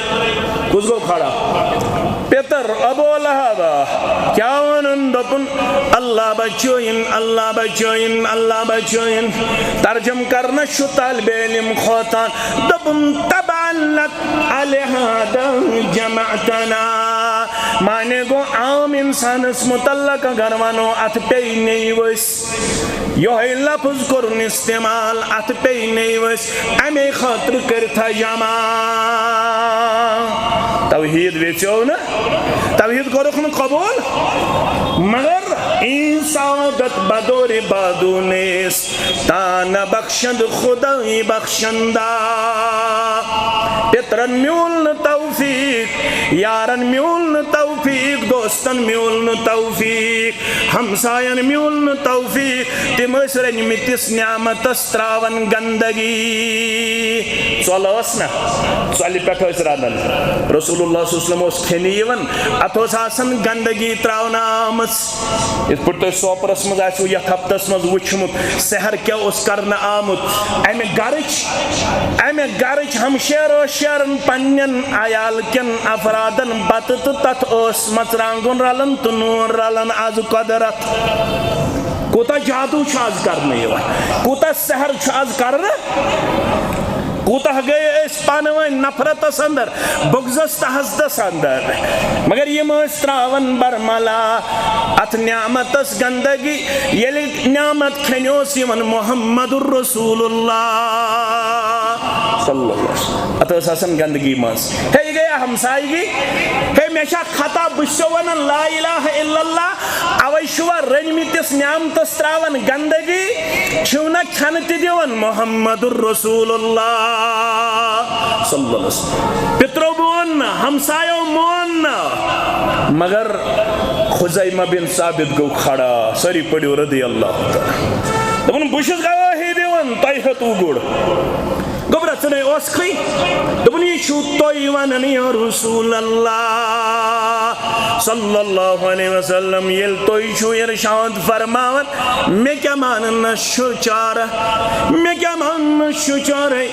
کُس گوٚو کھڑا؟ پِتر ابو لہب۔ کیٛاہ وَنُن؟ دوٚپُن، اللہ بچٲیِن، اللہ بچٲیِن، اللہ بچٲیِن۔ ترجم کرنس چھُ طالب علم کھوژان۔ دوٚپُن، تبا لک الہذا جمعتنا۔ معنی گوٚو، عام انسانس متعلق اگر ونو، اتھ پیٚیہِ نیٚیہِ ؤسۍ۔ یۄہے لفظ کوٚرُن استعمال، اتھ پیٚیہِ نیٚیہِ ؤسۍ، امے خٲطرٕ کٔرِتھ جمع۔ توحید ویژیو نہٕ، توحید کوٚرُکھ نہٕ قبول، مگر این سعادت بدور بادو نیست، تا نبخشد خدای بخشنده۔ پترن میول نہٕ توفیق، یارن میول نہٕ توفیق، دوستن میول نہٕ توفیق، ہمساین میول نہٕ توفیق، تِم ٲسۍ رٔنمٕتِس نعمتس تراوان گندگی۔ ژۄلہٕ ٲس نہ، ژۄلہِ پٮ۪ٹھ ٲسۍ رنان۔ رسول اللہ صلی اللہ علیہ وسلم اوس کھٮ۪نہِ یِوان، اتھ اوس آسان گندگی تراونہٕ آمٕژ۔ یِتھ پٲٹھۍ تۄہہِ سوپرس منٛز آسِوٕ یتھ ہفتس منٛز وٕچھمُت، سحر کیٛاہ اوس کرنہٕ آمُت۔ امہِ گرٕچ، امہِ گرٕچ ہمشیرو شیرن پننٮ۪ن عیال کٮ۪ن افرادن بتہٕ تہٕ تتھ اوس مرژٕوانٛگُن رلان تہٕ نوٗن رلان۔ از قۄدرت کوٗتاہ جادو چھُ از کرنہٕ یِوان، کوٗتاہ سحر چھُ از کرنہٕ۔ کوٗتاہ گٔے أسۍ پانہٕ ؤنۍ نفرتس اندر، بغضس تہٕ حسدس اندر، مگر یِم ٲسۍ تراوان برملا اتھ نعمتس گندگی۔ ییٚلہِ نعمت کھٮ۪نہِ اوس یِوان محمد رسول اللہ صلی اللہ علیہ وسلم، اتھ ٲس آسان گندگی منٛز۔ ہے، یہِ گٔیا ہمسایگی۔ ہے، مےٚ چھا خطا؟ بہٕ چھُسو ونان لا الہ الا اللہ، اوے چھُوا رٔنمٕتِس نعمتس تراوان گندگی؟ چھِو نہ کھٮ۪نہٕ تہِ دِوان محمد رسول اللہ صلی اللہ علیہ وسلم۔ پترو مون نہٕ، ہمسایو مون نہٕ، مگر خزیمہ بن ثابت گوٚو کھڑا۔ سٲری پٔرِو رضی اللہ تعالیٰ۔ دوٚپُن، بہٕ چھُس گوٲہی دِوان، تۄہہِ ہیوٚتوُ گُر۔ گوٚبرا، ژٕ نے اوسکھٕے۔ دوٚپُن، یہِ چھُو تُہۍ وَنان یا رسول اللہ صلی اللہ علیہ وسلم، ییٚلہِ تُہۍ چھِو ارشاد فرماوان، مےٚ کیٛاہ ماننَس چھُ چارٕ، مےٚ کیٛاہ ماننَس چھُ چارٕ،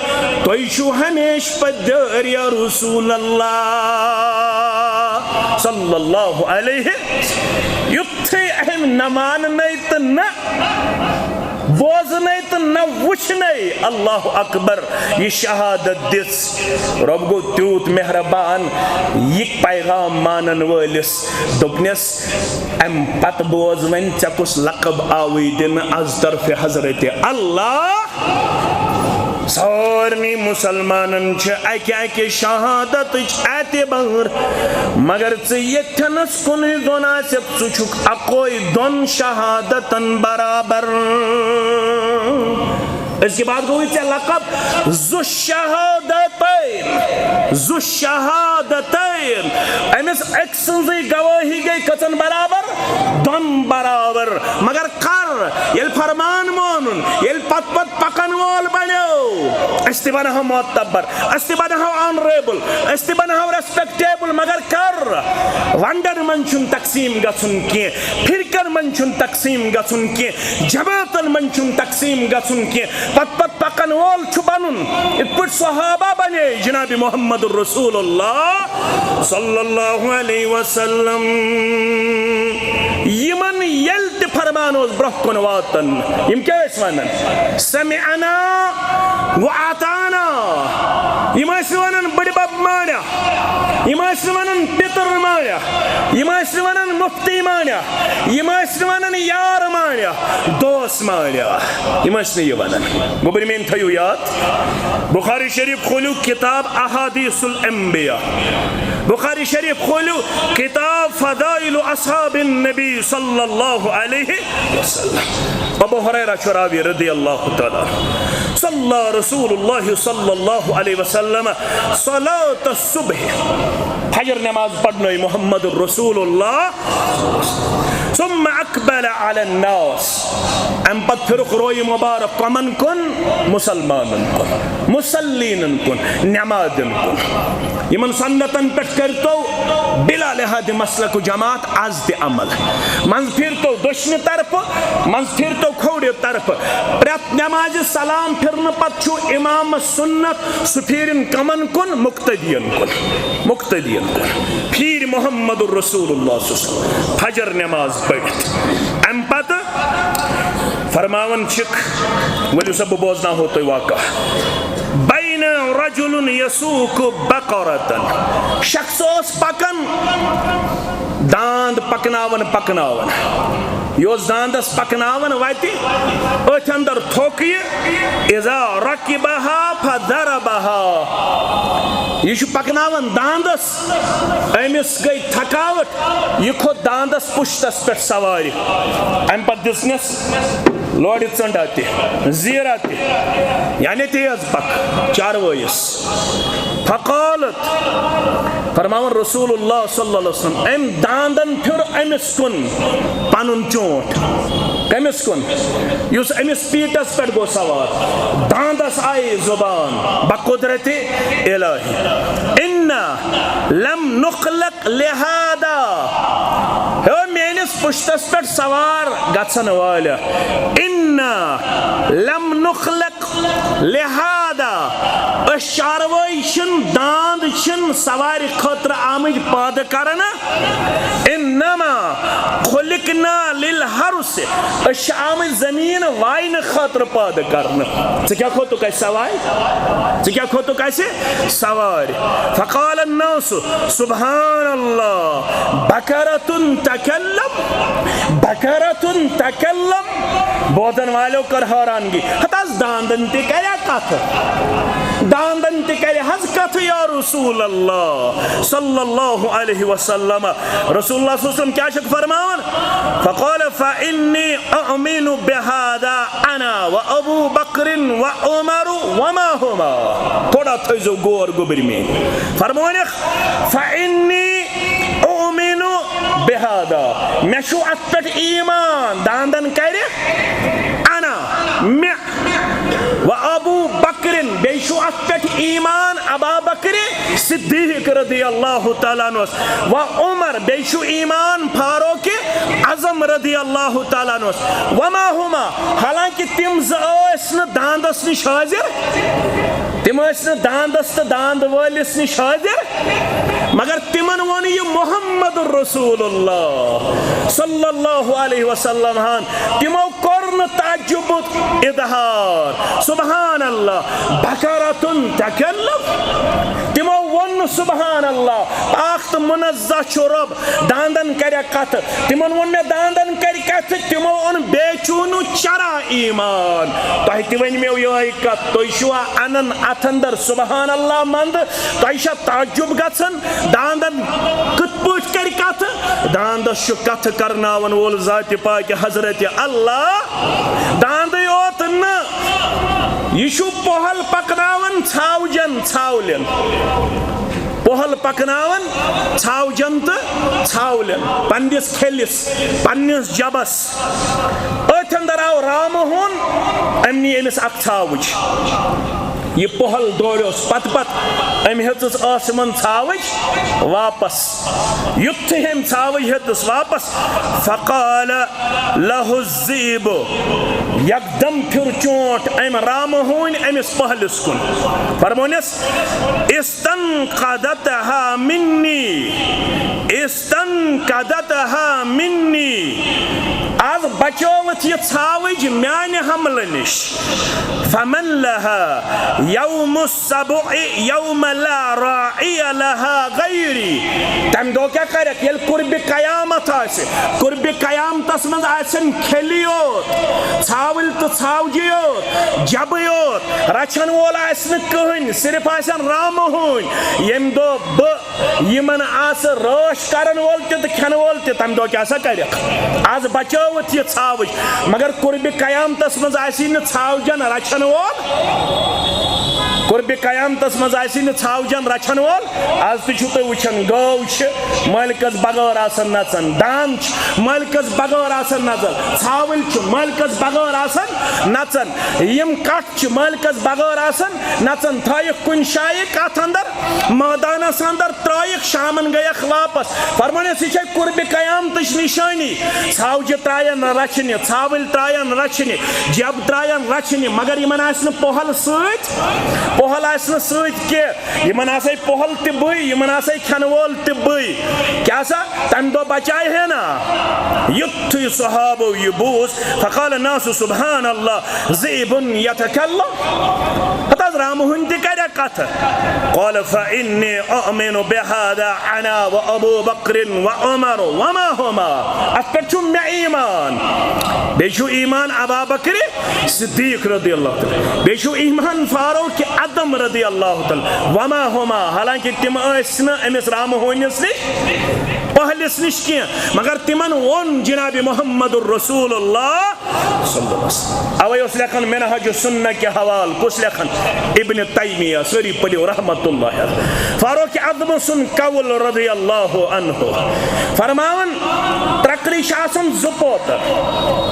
تُہۍ چھِو ہمیشہِ پتہٕ دٲرۍ یا رسول اللہ صلی اللہ علیہ۔ یُتھُے أمۍ نہ ماننَے تہٕ نہ بوزنَے تہٕ نہ وٕچھنَے، اللہ اکبر، یہِ شہادت دِژ۔ رۄب گوٚو تیوٗت مہربان، یہِ پیغام مانن وٲلِس دوٚپنَس، اَمہِ پتہٕ بوز وۄنۍ، ژےٚ کُس لقب آوُے دِنہٕ از طرفِ حضرت اللہ؟ سارنٕے مُسلمانن چھِ اکہِ اکہِ شہادتٕچ اعتبار، مگر ژٕ ییٚتھٮ۪نس کُنُے زوٚن آسکھ، ژٕ چھُکھ اکوے دۄن شہادتن برابر۔ أزکہِ بعد گوٚوُے ژےٚ لقب ذو الشہادتین، ذو الشہادتین۔ أمِس أکۍ سٕنٛزٕے گوٲہی گٔے کٔژن برابر؟ دۄن برابر۔ مگر کر؟ ییٚلہِ فرمان مونُن، ییٚلہِ پتہٕ پتہٕ پکن وول بنیو، أسۍ تہِ بنہو معتبر، أسۍ تہِ بنہو آنریبل، أسۍ تہِ بنہو ریسپیکٹیبل۔ مگر کر؟ ونڈن منٛز چھُنہٕ تقسیٖم گژھُن کینٛہہ، فرقن منٛز چھُنہٕ تقسیٖم گژھُن کینٛہہ، جماعتن منٛز چھُنہٕ تقسیٖم گژھُن کینٛہہ۔ پتہٕ پتہٕ پکن وول چھُ بنُن، یِتھ پٲٹھۍ صحابہ بنے جناب محمد رسول اللہ صلی اللہ علیہ وسلم۔ یِمن ییٚلہِ تہِ فرمان اوس برونٛہہ کُن واتان، یِم کیٛاہ ٲسۍ ونان؟ سمعنا و اطعنا۔ یِم ٲسۍ نہٕ ونان بٕڈِ بب مانیا، یِم ٲسۍ نہٕ ونان پِتٕر مانیا، یِم ٲسۍ نہٕ ونان مفتی مانیا، یِم ٲسۍ نہٕ ونان یار مانیا، دوس مانیا، یِم ٲسۍ نہٕ یہِ ونان۔ گوٚبرۍ میٲنۍ تھٲیِو یاد، بخاری شریف کھوٗلِو، کتاب احادیث الانبیاء، بخاری شریف کھوٗلِو، کتاب فضائل اصحاب النبی صلی اللہ علیہ وسلم۔ ابو ہریرہ چھُ راوی رضی اللہ تعالیٰ عنہ۔ صلی رسول اللہ صلی اللہ علیہ وسلم صلاۃ الصبح، فجر نماز پرنٲو محمد رسول اللہ۔ ثم اقبل علی الناس، امہِ پتہٕ پھِرُکھ رویہِ مبارک کمن کُن؟ مسلمانن کُن، مصلینن کُن، نمازن کُن۔ یِمن سنتن پٮ۪ٹھ کٔرۍتو بلا لحاظ مسلک و جماعت از تہِ عمل۔ منٛزٕ پھِرتو دٔچھنہِ طرفہٕ، منٛزٕ پھِرتو کھوورِ طرفہٕ۔ پرٛٮ۪تھ نمازِ سلام پھِرنہٕ پتہٕ چھُ امام سنت سُہ پھیرن کمن کُن؟ مقتدین کُن، مقتدین کُن۔ پھیرِ محمد رسول اللہ صلی اللہ علیہ وسلم فجر نماز پٔرِتھ۔ امہِ پتہٕ فرماوان چھِکھ، ؤلِو سا بہٕ بوزناوہو تۄہہِ واقعہ۔ بین رجل یسوق بقرة، شخص اوس پکان، داند پکناوان پکناوان، یہِ اوس داندس پکناوان وتہِ، أتھۍ اندر تھوٚک یہِ، اذا رکبها فضربها، یہِ چھُ پکناوان داندس، أمِس گٔے تھکاوٹ، یہِ کھوٚت داندس پُشتس پٮ۪ٹھ سوارِ، امہِ پتہٕ دِژنس لورِ ژنڈا تہِ، زیٖرا تہِ، یعنی تیز پکھ چاروٲیِس۔ فقالت، فرماوان رسول اللہ صلی اللہ علیہ وسلم، أمۍ داندن پھیُر أمِس کُن پنُن چونٹ۔ کٔمِس کُن؟ یُس أمِس پیٖٹس پٮ۪ٹھ گوٚو سوار۔ داندس آیہِ زبان بقدرت الہی، انا لم نخلق لہذا، ہے میٲنِس پُشتس پٮ۪ٹھ سوار گژھن وٲلۍ، انا لم نخلق لہذا، أسۍ چاروٲے چھِنہٕ، داند چھِنہٕ سوارِ خٲطرٕ آمٕتۍ پٲدٕ کرنہٕ، انما خلقنا للحرث، أسۍ چھِ آمٕتۍ زٔمیٖن واینہٕ خٲطرٕ پٲدٕ کرنہٕ۔ ژٕ کیٛاہ کھوٚتُکھ اَسہِ سوارِ؟ ژٕ کیٛاہ کھوٚتُکھ اَسہِ سوارِ؟ فقال الناس، سبحان اللہ، بقرة تکلم، بقرة تکلم۔ بوزن والٮ۪و کٔر حٲرانگی، ہتہٕ حظ داندن تہِ کریا کتھ، داندن تہِ کرِ حظ کتھ یا رسول اللہ صلی اللہ علیہ وسلم۔ رسول اللہ صلی اللہ علیہ وسلم کیٛاہ چھُکھ فرماوان؟ فقال فإني أؤمن بهذا أنا وأبو بكر وعمر وما هما۔ تھوڑا تھٲیزیو غور گوٚبرۍ میٲنۍ۔ فرمونکھ، فإني أؤمن بهذا، مےٚ چھُ اتھ پٮ۪ٹھ ایمان، داندن کرِ انا، مےٚ، و ابو بکرن، بیٚیہِ چھُ اتھ پٮ۪ٹھ ایمان ابا بکر صدیق رضی اللہ تعالیٰ عنہس، و عمر، بیٚیہِ چھُ ایمان فاروق اعظم رضی اللہ تعالیٰ عنہس، وما ہما، حالانکہ تِم زٕ ٲسۍ نہٕ داندس نِش حٲضِر، تِم ٲسۍ نہٕ داندس تہٕ داند وٲلِس نِش حٲضِر، مگر تِمن ووٚن یہِ محمد رسول اللہ صلی اللہ علیہ وسلم ہن۔ تِمو کوٚر نہٕ تعجبُک اظہار۔ سبحان اللہ، بقرۃ تکلم۔ تِمو ووٚن نہٕ سبحان اللہ، پاک تہٕ منزہ چھُ رۄب، داندن کرِ کتھ۔ تِمن ووٚن مےٚ داندن کرِ کتھ، تِمو اوٚن بیچونہٕ چرا ایمان۔ تۄہہِ تہِ ؤنۍ مےٚ یِہوٚے کتھ، تُہۍ چھِوا انان اتھ اندر سبحان اللہ مند؟ تۄہہِ چھا تعجب گژھان داندن کِتھ پٲٹھۍ کرِ کتھ؟ داندس چھُ کتھ کرناون وول ذاتِ پاک حضرت اللہ۔ داندٕے یوت نہٕ، یہِ چھُ پۄہل پکناوان ژھاوجن ژھاولٮ۪ن۔ پۄہل پکناوان ژھاوجن تہٕ ژھاولٮ۪ن، پننِس کھیلِس، پننِس جبس۔ أتھۍ اندر آو رامہٕ ہوٗن، أمۍ نی أمِس اکھ ژھاوٕج۔ یہِ پۄہل دوریوس پتہٕ پتہٕ، أمۍ ہیٚژٕس ٲسہٕ یِمن ژھاوٕج واپس۔ یُتھُے أمۍ ژھاوٕج ہیٚژٕس واپس، فقال له الذئب، یکدم پھیُر چونٹ أمۍ رامہٕ ہوٗنۍ أمِس پۄہلِس کُن۔ فرمونس، استنقذتها مني، استنقذتها مني، از بچٲوتھ یہِ ژھاوٕج میانہِ حملہٕ نِش۔ فمن لها يوم السبع يوم لا راعي لها غيري۔ تمہِ دۄہ کیٛاہ کرکھ، ییٚلہِ قربِ قیامت آسہِ؟ قربِ قیامتس منٛز آسن کھیٚلی یوت، ژھاوٕلۍ تہٕ ژھاوجہِ یوت، جبہٕ یوت، رچھن وول آسہِ نہٕ کٕہٕنۍ، صرف آسن رامہٕ ہوٗنۍ۔ ییٚمہِ دۄہ بہٕ یِمن آسہٕ رٲچھ کرن وول تہِ تہٕ کھٮ۪ن وول تہِ، تمہِ دۄہ کیٛاہ سا کرکھ؟ از بچٲوتھ یہِ ژھاوٕج، مگر قربِ قیامتس منٛز آسی نہٕ ژھاوجن رچھن وول۔ قربِ قیامتس منٛز آسی نہٕ ژھاوجن رچھن وول۔ از تہِ چھِو تُہۍ وٕچھان، گٲو چھِ مٲلکس بغٲر آسان نژان، داند چھِ مٲلکس بغٲر آسان نژان، ژھاوٕلۍ چھِ مٲلکس بغٲر آسان نژان، یِم کٹھ چھِ مٲلکس بغٲر آسان نژان۔ تھٲیِکھ کُنہِ جایہِ کتھ اندر، مٲدانس اندر ترٲیِکھ، شامن گٔیکھ واپس۔ فرمونس، یہِ چھےٚ قربِ قیامتٕچ نشٲنی۔ ژھاوجہِ ترٛایَن رچھنہِ، ژھاوٕلۍ ترٛایَن رچھنہِ، جب ترٛایَن رچھنہِ، مگر یِمن آسہِ نہٕ پۄہل سۭتۍ، پۄہل آسہِ نہٕ سۭتۍ کینٛہہ۔ یِمن آسے پۄہل تہِ بٕے، یِمن آسے کھٮ۪نہٕ وول تہِ بٕے۔ کیٛاہ سا؟ تمہِ دۄہ بچاے ہے نا؟ یُتھُے صحابو یہِ بوٗز، فقال الناس سبحان اللہ، ذئب یتکلم۔ پتہٕ حظ رامہٕ ہوٗنۍ تہِ کرِ کتھٕ۔ قال فإني أؤمن بهذا أنا وأبو بكر وعمر وما هما۔ اتھ پٮ۪ٹھ چھُ مےٚ ایمان۔ بیٚیہِ چھُ ایمان ابا بکرِ صدیق رضی اللہ تعالیٰ، بیٚیہِ چھُ ایمان فاروق اعظم رضی اللہ تعالیٰ، وما ہما، حالانکہ تِم ٲسۍ نہٕ أمِس رامہٕ ہوٗنِس نِش، پۄہلِس نِش کینٛہہ، مگر تِمن ووٚن جناب محمد رسول اللہ صلی اللہ علیہ وسلم۔ اوے اوس لیکھان منہاج السنہ کہِ حوالہٕ، کُس لیکھان؟ ابن تیمیہ، سٲری پٔرِو رحمت اللہ علیہ۔ فاروق اعظم سُنٛد قول رضی اللہ عنہ فرماوان، ترٛکرِ چھِ آسان زٕ پوتر۔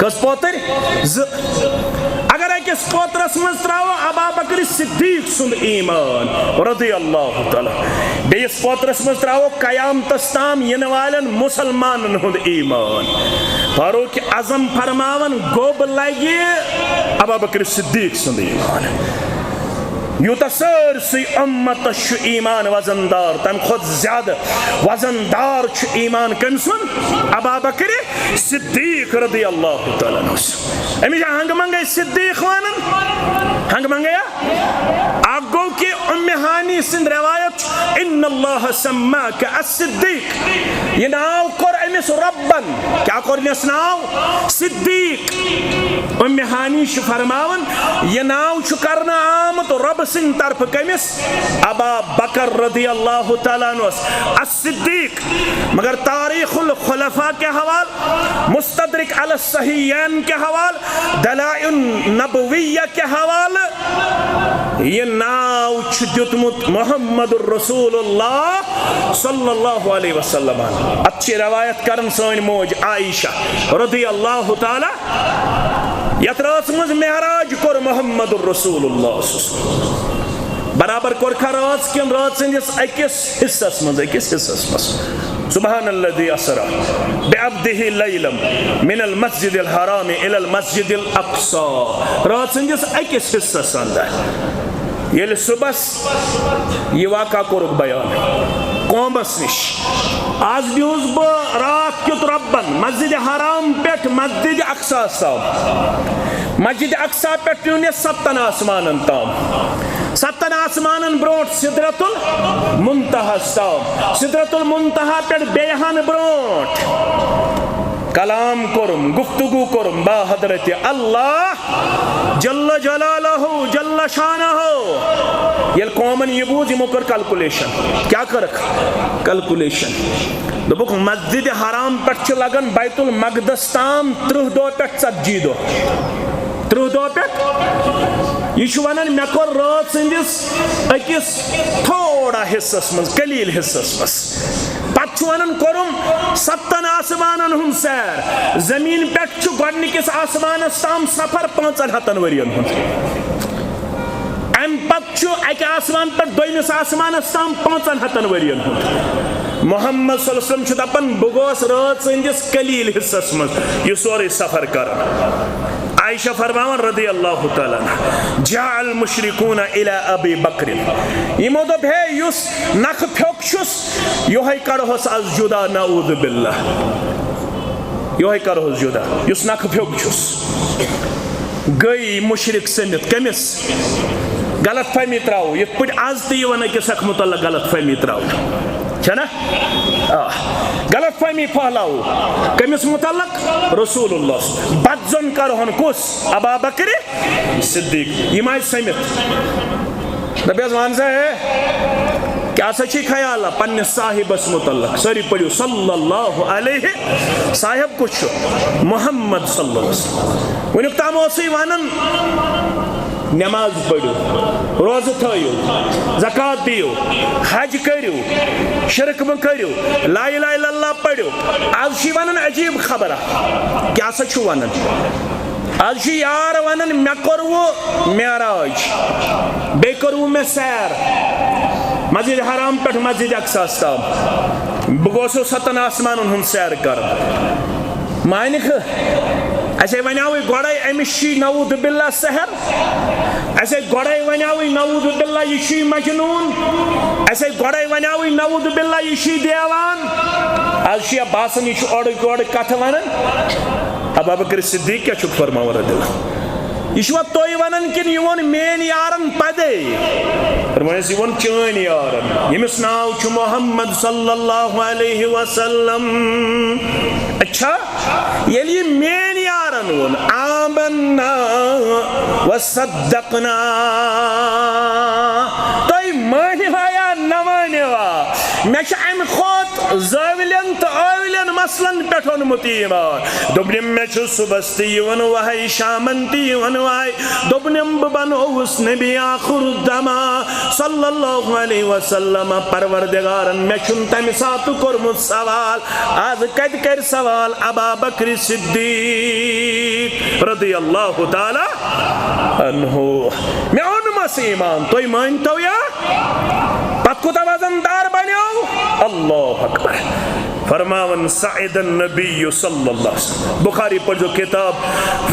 کٔژ پوتر؟ زٕ۔ اگر أکِس پوترس منٛز ترٛاوو ابا بکر صدیق سُنٛد ایمان رضی اللہ تعالیٰ، بیٚیِس پوترس منٛز ترٛاوو قیامتس تام یِنہٕ والٮ۪ن مسلمانن ہُنٛد ایمان۔ فاروق اعظم فرماوان، گوٚب لگہِ ابا بکر صدیق سُنٛد ایمان۔ یوٗتاہ سٲرسٕے اُمتس چھُ ایمان وزن دار، تمہِ کھۄتہٕ زیادٕ وزن دار چھُ ایمان کٔمۍ سُنٛد؟ ابا بکر صدیق رضی اللہ تعالیٰ عنہ۔ أمِس چھا ہنگہٕ منگے صدیق ونان؟ ہنگہٕ منگے ہا؟ اکھ گوٚو کہِ اُمہِ ہانی سٕنٛدۍ روایت چھِ، ان اللہ سماک الصدیق۔ یہِ ناو کوٚر أمِس رۄبن۔ کیٛاہ کوٚرنس ناو؟ صدیق۔ اُمہِ ہانی چھِ فرماوان، یہِ ناو چھُ کرنہٕ آمُت رۄبہٕ سٕنٛدِ طرفہٕ کٔمِس؟ ابا بکر رضی اللہ تعالیٰ عنہس الصدیق۔ مگر تاریخ الخلفاء کہِ حوالہٕ، مستدرک علی الصحیحین کہِ حوالہٕ، دلائل النبویہ کہِ حوالہٕ، یہِ ناو چھُ دیُتمُت محمد رسول اللہ صلی اللہ علیہ وسلمن۔ اتھ چھِ روایت کران سٲنۍ موج عائشہ رضی اللہ تعالیٰ، یتھ رٲژ منٛز معراج کوٚر محمد رسول اللہ صلی اللہ علیہ وسلم۔ برابر کوٚرکھا رٲژ کِنہٕ رٲژ ہٕنٛدِس أکِس حصس منٛز، أکِس حصس منٛز؟ سبحان الذي اسرى بعبده ليلا من المسجد الحرام الى المسجد الاقصى۔ رٲژ ہٕنٛدِس أکِس حصس اندر ییٚلہِ صُبحس یہِ واقعہ کوٚرُکھ بیان قومس نِش، از بیوٗس بہٕ راتھ کیُتھ رۄبن مسجد حرام پٮ۪ٹھ مسجد اقصیٰ تام۔ مسجد اقصیٰ پٮ۪ٹھ پیوٚو مےٚ ستن آسمانن تام۔ ستن آسمانن برونٛٹھ سدرت المنتہاہس تام، سدرت المنتہا پٮ۪ٹھ بیٚیہِ ہن برونٛٹھ۔ کلام کوٚرُم، گفتگو کوٚرُم با حضرت اللہ جل جلالہ جل شانہ۔ ییٚلہِ قومن یہِ بوٗز، یِمو کٔر کلکولیشن۔ کیٛاہ کٔرٕکھ؟ کلکولیشن۔ دوٚپُکھ، مسجد حرام پٮ۪ٹھ چھِ لگان بیت المقدس تام ترٕٛہ دۄہ پٮ۪ٹھ ژتجی دۄہ۔ ترٕٛہ دۄہ پٮ۪ٹھ۔ یہِ چھُ ونان، مےٚ کوٚر رٲژ ہٕنٛدِس أکِس تھوڑا حصس منٛز، قلیل حصس منٛز۔ پتہٕ چھُ ونان، کوٚرُم ستن آسمانن ہُنٛد سیر۔ زمین پٮ۪ٹھ چھُ گۄڈٕنِکِس آسمانس تام سفر پانٛژن ہتن ؤرین ہُنٛد۔ امہِ پتہٕ چھُ اکہِ آسمان پٮ۪ٹھ دوٚیمِس آسمانس تام پانٛژن ہتن ؤرین ہُنٛد۔ محمد صلی اللہ علیہ وسلم چھُ دپان، بہٕ گوس رٲژ ہٕنٛدِس قلیل حصس منٛز یہِ سورُے سفر کران۔ عائشہ فرماوان رضی اللہ تعالیٰ عنہا، جاء المشرکون الی ابی بکر۔ یِمو دوٚپ، ہے، یُس نکھٕ پھیوٚک چھُس، یِہوٚے کڑہوس از جدا، نعوذ باللہ۔ یِہوٚے کڑہوس جدا، یُس نکھٕ پھیوٚک چھُس۔ گٔے مشرک سٔمِتھ۔ کٔمِس؟ غلط فہمی ترٛاوو، یِتھ پٲٹھۍ از تہِ یِوان أکِس اکھ متعلق غلط فہمی ترٛاوو۔ چھےٚ نا؟ آ۔ غلط فہمی پھٔہلاوو۔ کٔمِس متعلق؟ رسول اللہ۔ بد ظن کرہون کُس؟ ابا بکر صدیق۔ یِم آیہِ سٔمِتھ۔ دَپیس، وَن سا ہے، کیٛاہ سا چھُے خیال پننِس صاحبس متعلق؟ سٲری پٔرِو، صلی اللہ علیہ، صاحب کُس چھُ؟ محمد صلی اللہ علیہ وسلم۔ وٕنیُک تام اوسُے وَنان، نماز پٔرِو، روزٕ تھٲیِو، زکوٰۃ دِیِو، حج کٔرِو، شرک مہٕ کٔرِو، لا الہ الا اللہ پٔرِو۔ آز چھُے وَنان عجیٖب خبر اکھ۔ کیٛاہ سا چھُ وَنان؟ آز چھُ یار وَنان، مےٚ کوٚروٕ معراج، بیٚیہِ کوٚروٕ مےٚ سیر مسجد حرام پٮ۪ٹھ مسجد اقصاہَس تام۔ بہٕ گوسُس ستن آسمانن ہُنٛد سیر کران۔ مانکھ، اَسے وَنیٛاوٕے گۄڈَے، أمِس چھُے نعوذ باللہ سحر۔ اَسے گۄڈَے وَنیٛاوٕے نعوذ باللہ، یہِ چھُے مجنوٗن۔ اَسے گۄڈَے وَنیٛاوٕے نعوذ باللہ، یہِ چھُے دیوان۔ آز چھُ یا باسان، یہِ چھُ اورٕکۍ یورٕکۍ کَتھٕ وَنان۔ ابا بکر صدیق کیٛاہ چھُکھ فرماوان رضی اللہ؟ یہِ چھُوا تُہۍ وَنان کِنہٕ یہِ ووٚن میٛٲنۍ یارَن پَدے؟ فرمٲیِس، یہِ ووٚن چٲنۍ یارَن، ییٚمِس ناو چھُ محمد صلی اللہ علیہ وسلم۔ اچھا، ییٚلہِ یہِ میٛٲنۍ یارَن ووٚن، آمنا و صدقنا، تُہۍ مٲنِوا یا نہ مٲنِوا؟ مےٚ چھُ اَمہِ کھۄتہٕ زٲولٮ۪ن تہٕ ٲولٮ۪ن مسلن پٮ۪ٹھ اوٚنمُت یہِ ایمان۔ دوٚپنم، مےٚ چھُ صُبحس تہِ یِوان وحی، شامن تہِ یِوان وحی۔ دوٚپنم، بہٕ بنووُس نبی آخر الزمان صلی اللہ علیہ وسلم۔ پروردگارن مےٚ چھُنہٕ تَمہِ ساتہٕ کوٚرمُت سوال۔ از کتہِ کرِ سوال ابا بکر صدیق رضی اللہ تعالیٰ عنہ؟ مےٚ اوٚنمس ایمان، تُہۍ مٲنتو یا؟ پتہٕ کوٗتاہ وزن دار بنیو؟ اللہ اکبر۔ فرماوان، صعد النبی صلی اللہ علیہ وسلم۔ بخاری پرزو کتاب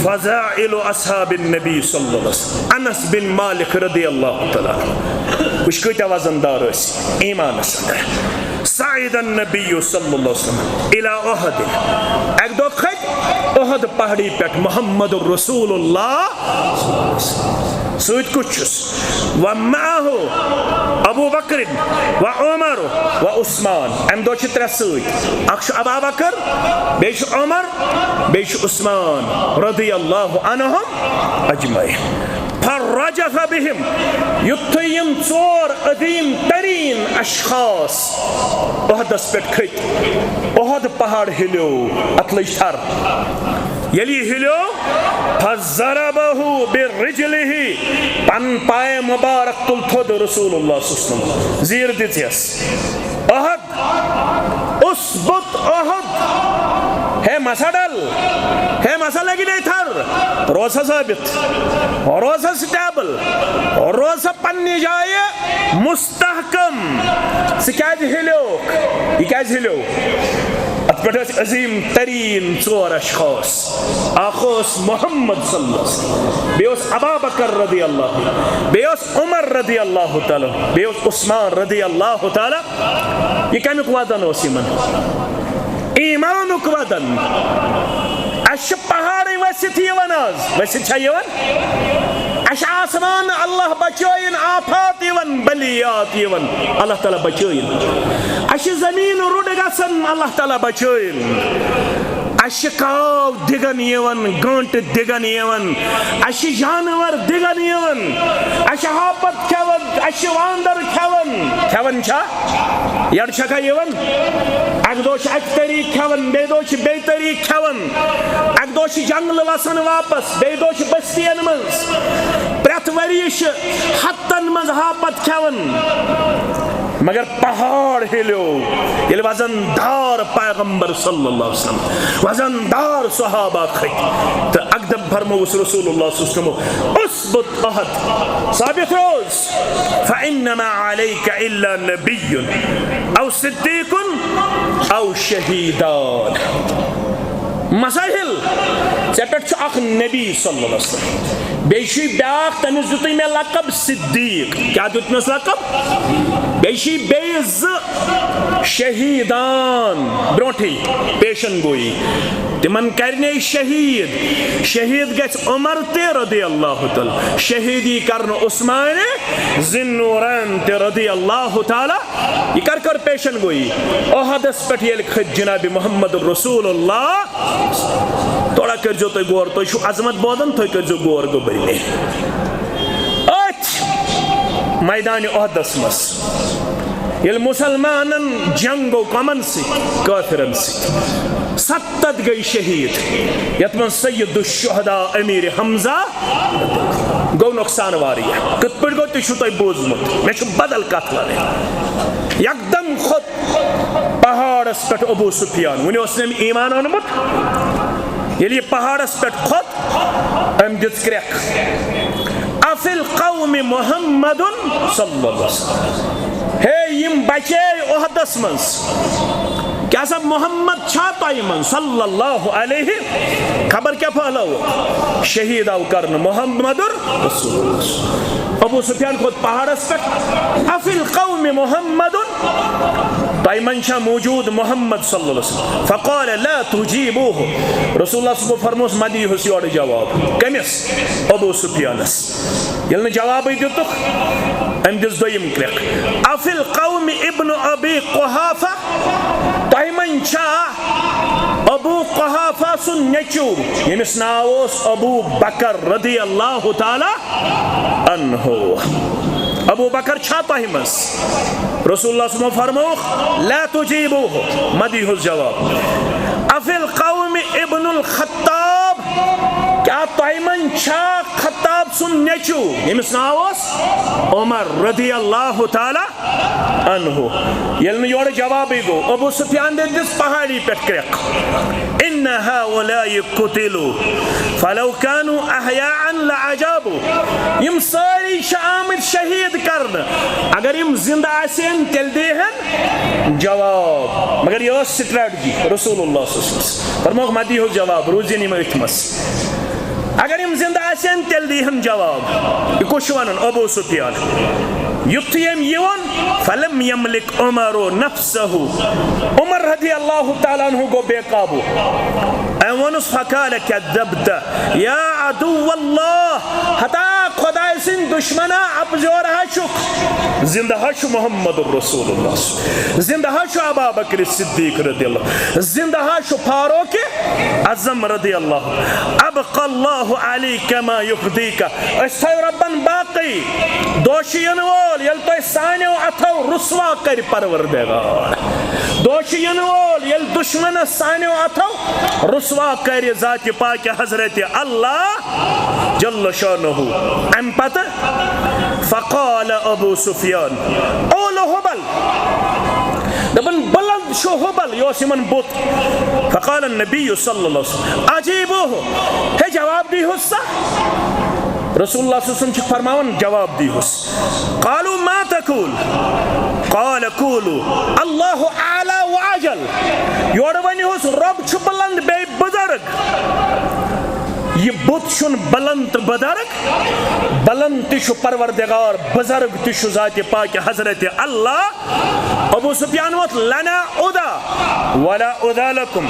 فضائل اصحاب النبی صلی اللہ علیہ وسلم۔ انس بن مالک رضی اللہ تعالیٰ عنہ۔ وٕچھ کۭتیاہ وزن دار ٲسۍ ایمانس اندر۔ صعد النبی صلی اللہ علیہ وسلم الی احد۔ اکہِ دۄہ کھٔتۍ احد پہاڑی پٮ۪ٹھ محمد رسول اللہ۔ سۭتۍ کُس چھُس؟ ومعه ابو بکر و عمر و عثمان۔ امہِ دۄہ چھِ ترٛےٚ سۭتۍ۔ اکھ چھُ ابا بکر، بیٚیہِ چھُ عمر، بیٚیہِ چھُ عثمان رضی اللہ عنہم اجمعین۔ فرجف بهم، یُتھُے یِم ژور عظیم ترین اشخاص احدس پٮ۪ٹھ کھٔتۍ، احد پہاڑ ہلیو، اتھ لٔج تھر۔ ییٚلہِ یہِ ہلیو، فضربه برجله، پن پایہِ مبارک تُل تھوٚد رسول اللہ صلی اللہ علیہ وسلم، زیٖر دِژیس۔ احد، اثبت احد، ہے مسا ڈل، ہے مسا لگہِ نہٕ تھر، روز سا ثٲبت، روز سا stable، روز سا پننہِ جایہِ مستحکم۔ ژٕ کیازِ ہلیوکھ؟ یہِ کیازِ ہلیو؟ اتھ پٮ۪ٹھ ٲسۍ عظیم ترین ژور اشخاص۔ اکھ اوس محمد صلی اللہ علیہ وسلم، بیٚیہِ اوس ابا بکر رضی اللہ عنہ، بیٚیہِ اوس عمر رضی اللہ تعالیٰ عنہ، بیٚیہِ اوس عثمان رضی اللہ تعالیٰ۔ یہِ کمیُک وزن اوس یِمن؟ ایمانُک وزن۔ اَسہِ چھِ پہاڑٕے ؤسِتھ یِوان آز، ؤسِتھ چھا یِوان؟ اَسہِ چھِ آسمان اللہ بچٲیِن، آفات یِوان، بلیات یِوان، اللہ تعالیٰ بچٲیِن۔ اَسہِ چھِ زمین رُڈٕ گژھان، اللہ تعالیٰ بچٲیِن۔ اَسہِ چھِ کاو دِگن یِوان، گٲنٹہٕ دِگن یِوان، اَسہِ چھِ جانور دِگن یِوان، اَسہِ چھِ ہاپت کھٮ۪وان، اَسہِ چھِ واندر کھٮ۪وان۔ کھٮ۪وان چھا؟ یَڈ چھَکھا یِوان؟ اَکہِ دۄہ چھِ اَکہِ طریٖقہٕ کھٮ۪وان، بیٚیہِ دۄہ چھِ بیٚیہِ طریٖقہٕ کھٮ۪وان۔ اَکہِ دۄہ چھِ جنگلہٕ وَسان واپس، بیٚیہِ دۄہ چھِ بستین منٛز۔ پرٛٮ۪تھ ؤریہِ چھِ ہفتن منٛز ہاپت کھٮ۪وان۔ مگر پہاڑ ہلیو، ییٚلہِ وزن دار پیغمبر صلی اللہ علیہ وسلم، وزن دار صحابہ کھٔتۍ، تہٕ اکدم فرمووُس رسول اللہ صلی اللہ علیہ وسلم، "اثبت احد، ثابت روز، فانما علیک الا نبی او صدیق او شہیدان۔" مساحل، ژےٚ پٮ۪ٹھ چھُ اکھ نبی صلی اللہ علیہ وسلم، بیٚیہِ چھُے بیٛاکھ، تٔمِس دیُتُے مےٚ لقب صدیق۔ کیٛاہ دیُت مےٚ لقب؟ بیٚیہِ چھُے بیٚیہِ زٕ شہیدان برونٛٹھٕے پیشن گویی۔ تِمن کرنے شہید۔ شہید گژھِ عمر تہِ رضی اللہ تعالیٰ، شہیدی کرنہٕ عثمان ذی النورین تہِ رضی اللہ تعالیٰ۔ یہِ کر کر پیشن گویی؟ احدس پٮ۪ٹھ ییٚلہِ کھٔتۍ جناب محمد رسول اللہ، تھوڑا کٔرزیو تُہۍ غور، تُہۍ چھِو عظمت بوزان، تُہۍ کٔرزیو غور گوٚبرِ مےٚ۔ أتھۍ میدان احدس منٛز ییٚلہِ مسلمانن جنگ گوٚو کمن سۭتۍ؟ کٲفرن سۭتۍ۔ ستتھ گٔے شہید، یتھ منٛز سید الشہداء امیر حمزہ گوٚو نۄقصان واریاہ۔ کِتھ پٲٹھۍ گوٚو، تہِ چھُو تۄہہِ بوٗزمُت، مےٚ چھُ بدل کتھ ونٕنۍ۔ یکدم کھوٚت پہاڑس پٮ۪ٹھ ابو سفیان، وُنہِ اوس نہٕ أمۍ ایمان اوٚنمُت۔ ییٚلہِ یہِ پہاڑس پٮ۪ٹھ کھوٚت، أمۍ دِژ کرٛٮ۪کھ، "افی القوم محمد صلی اللہ علیہ وسلم"۔ ہے، یِم بچے عہدس منٛز، کیٛاہ سا محمد چھا تۄہہِ منٛز صلی اللہ علیہ؟ خبر کیٛاہ پھٔہلٲوٕکھ؟ شہید آو کرنہٕ محمد رسول اللہ۔ ابو سفیان کھوٚت پہاڑس پٮ۪ٹھ، "افی القوم محمد"، تۄہہِ منٛز چھا موجود محمد صلی اللہ علیہ وسلم؟ فقال لا تجیبوہ، رسول اللہ صلی اللہ علیہ وسلم فرموس، "مہ دیٖہُس یورٕ جواب"۔ کٔمِس؟ ابو سفیانس۔ ییٚلہِ نہٕ جوابٕے دِتُکھ، أمۍ دِژ دوٚیِم کرٛٮ۪کھ، "افی القوم ابن ابی قحافہ"، تۄہہِ منٛز چھا ابو قحافہ سُنٛد نیٚچو، ییٚمِس ناو اوس ابو بکر رضی اللہ تعالیٰ عنہ؟ ابو بکر چھا تۄہہِ منٛز؟ رسول اللہ صلی اللہ علیہ وسلم فرمووُکھ، "لا تجیبوہ"، مہ دیٖہُس جواب۔ "افی القوم ابن الخطاب"، کیٛاہ تۄہہِ منٛز چھا خطاب سُنٛد نیٚچو، ییٚمِس ناو اوس عمر رضی اللہ تعالیٰ عنہ؟ ییٚلہِ نہٕ یورٕ جوابٕے گوٚو، ابو سفیان دِژ پہاڑی پٮ۪ٹھ کرٛٮ۪کھ، "ان ہؤلاء قتلوا فلو کانوا احیاء لاجابوا"، یِم سٲری چھِ آمٕتۍ شہید کرنہٕ، اگر یِم زندٕ آسہِ ہن، تیٚلہِ دِیہِ ہن جواب۔ مگر یہِ ٲس strategy رسول اللہ صلی اللہ علیہ وسلم۔ فرمووُکھ، "مہ دیٖہُس جواب، روٗزِن یِم أتھۍ منٛز۔ اگر یِم زندٕ آسن، تیٚلہِ دی ہن جواب۔ یہِ کُس چھُ ونان؟ ابو سفیان۔" یُتھُے أمۍ یہِ ووٚن، "فلم یملک عمر نفسہ"، عمر رضی اللہ تعالیٰ عنہ گوٚو بے قابو۔ أمۍ ووٚنُس، "فقال کذبت یا عدو اللہ"، ہتا خدائے سٕنٛدۍ دشمنا، اپزیور ہا چھُکھ، زندٕ ہا چھُ محمد رسول اللہ، زندٕ ہا چھُ ابا بکر صدیق رضی اللہ، زندٕ ہا چھُ فاروق اعظم رضی اللہ، ابقى الله علي كما يرضيك۔ أسۍ تھٲیِو رۄبن باقٕے۔ دۄہ چھُ یِنہٕ وول، ییٚلہِ تۄہہِ سانیو اَتھو رُسوا کرِ پروردگار۔ دۄہ چھُ یِنہٕ وول، ییٚلہِ دُشمنس سانیو اَتھو رُسوا کرِ ذاتِ پاکہِ حضرت اللہ جل شانہ۔ اَمہِ پتہٕ فقال ابو سفیان، اولو ہبل، دپان، بلند چھُ ہبل، یہِ اوس یِمن بُت۔ فقال النبی صلی اللہ علیہ وسلم، اجیبوہ، ہے جواب دیٖہُس سا۔ رسول اللہ صلی اللہ علیہ وسلم چھُ فرماوان، جواب دیٖہُس۔ قالوا ما تقول؟ قال قولوا اللہ اعلی واجل۔ یورٕ ؤنِہُس، رۄب چھُ بلند بیٚیہِ بُزرگ۔ یہِ بُتھ چھُن بلند تہٕ بزرگ، بلند تہِ چھُ پروردگار، بزرگ تہِ چھُ ذاتِ پاکِ حضرت اللہ۔ ابو سفیان ووٚتھ، لنا عزا ولا عزا لکم،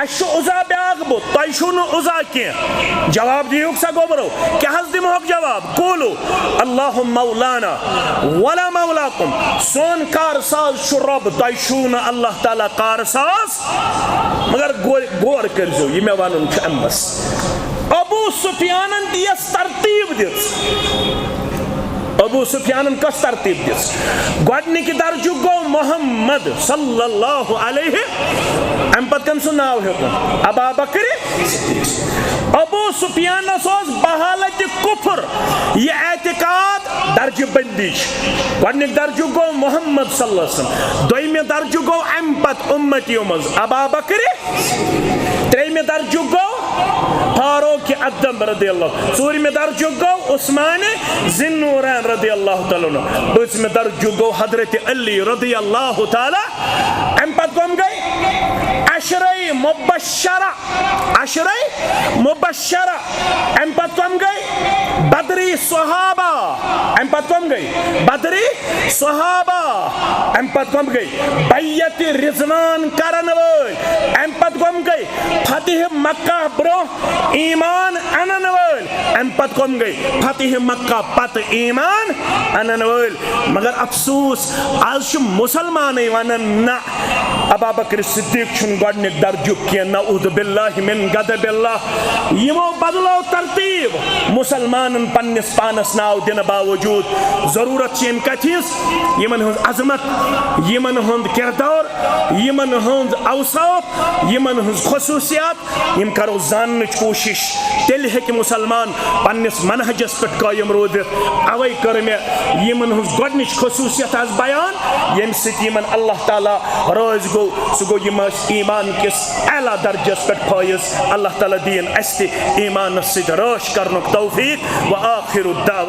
اَسہِ چھُ عزا بیٛاکھ بُت، تۄہہِ چھُو نہٕ عزا کینٛہہ۔ جواب دِیِو سا گوٚبرو، کیٛاہ حظ دِمہوکھ جواب؟ قولوا اللہم مولانا ولا مولاکم، سون کار ساز چھُ رۄب، تۄہہِ چھُو نہٕ اللہ تعالیٰ کار ساز۔ مگر غور، غور کٔرۍزیو، یہِ مےٚ وَنُن چھُ أمِس۔ ابو سفیانن دِیَس ترتیٖب دِژ۔ ابو سفیانن کۄس ترتیٖب دِژ؟ گۄڈٕنِکہِ درجُک گوٚو محمد صلی اللہ علیہ، اَمہِ پتہٕ کٔمۍ سُنٛد ناو ہیوٚتُن؟ ابا بکر۔ ابو سفیانس اوس بحالت کفر یہِ اعتقاد درجہ بندی چھِ۔ گۄڈٕنیُک درجُک گوٚو محمد صلی اللہ علیہ وسلم، دوٚیمہِ درجُک گوٚو اَمہِ پتہٕ اُمتیو منٛز ابا بکر، ترٛیٚیمہِ درجُک گوٚو فاروق اعظم رضی اللہ، ژوٗرمہِ درجُک گوٚو عثمان ذی النورین رضی اللہ تعالیٰ عنہ، پٲنٛژمہِ درجُک گوٚو حضرت علی رضی اللہ تعالیٰ۔ اَمہِ پتہٕ کٕم گٔے؟ عشرے مبشرہ، عشرے مبشرہ۔ اَمہِ پتہٕ کٕم گٔے؟ بدری صحابہ۔ اَمہِ پتہٕ کٕم گٔے؟ بدری صحابہ۔ اَمہِ پتہٕ کٕم گٔے؟ بیعت رضوان کرن وٲلۍ۔ اَمہِ پتہٕ کٕم گٔے؟ فتح مکہ برونٛہہ ایمان انن وٲلۍ۔ اَمہِ پتہٕ کٕم گٔے؟ فتح مکہ پتہٕ ایمان انن وٲلۍ۔ مگر افسوس، آز چھُ مسلمانٕے ونان، نہ، ابا بکر صدیق چھُنہٕ گۄڈٕنیُک درجُک کینٛہہ، نعوذ باللہ من غضب اللہ۔ یِمو بدلو ترتیٖب، مسلمانن پننِس پانس ناو دِنہٕ باوجود۔ ضروٗرت چھِ ییٚمہِ کتھِ ہٕنٛز، یِمن ہٕنٛز عظمت، یِمن ہُنٛد کردار، یِمن ہٕنٛز اوصاف، یِمن ہٕنٛز خصوٗصیات، یِم کرو زاننٕچ کوٗشِش، تیٚلہِ ہیٚکہِ مُسلمان پننِس منہجس پٮ۪ٹھ قٲیِم روٗزِتھ۔ اوے کٔر مےٚ یِمن ہٕنٛز گۄڈٕنِچ خصوٗصیت آز بیان، ییٚمہِ سۭتۍ یِمن اللہ تعالیٰ رٲضۍ گوٚو، سُہ گوٚو، یِم ٲسۍ ایمان کِس اعلیٰ درجس پٮ۪ٹھ فٲیِض۔ اللہ تعالیٰ دِیِن اَسہِ تہِ ایمانس سۭتۍ رٲچھ کرنُک توفیق۔ وآخر دعوانا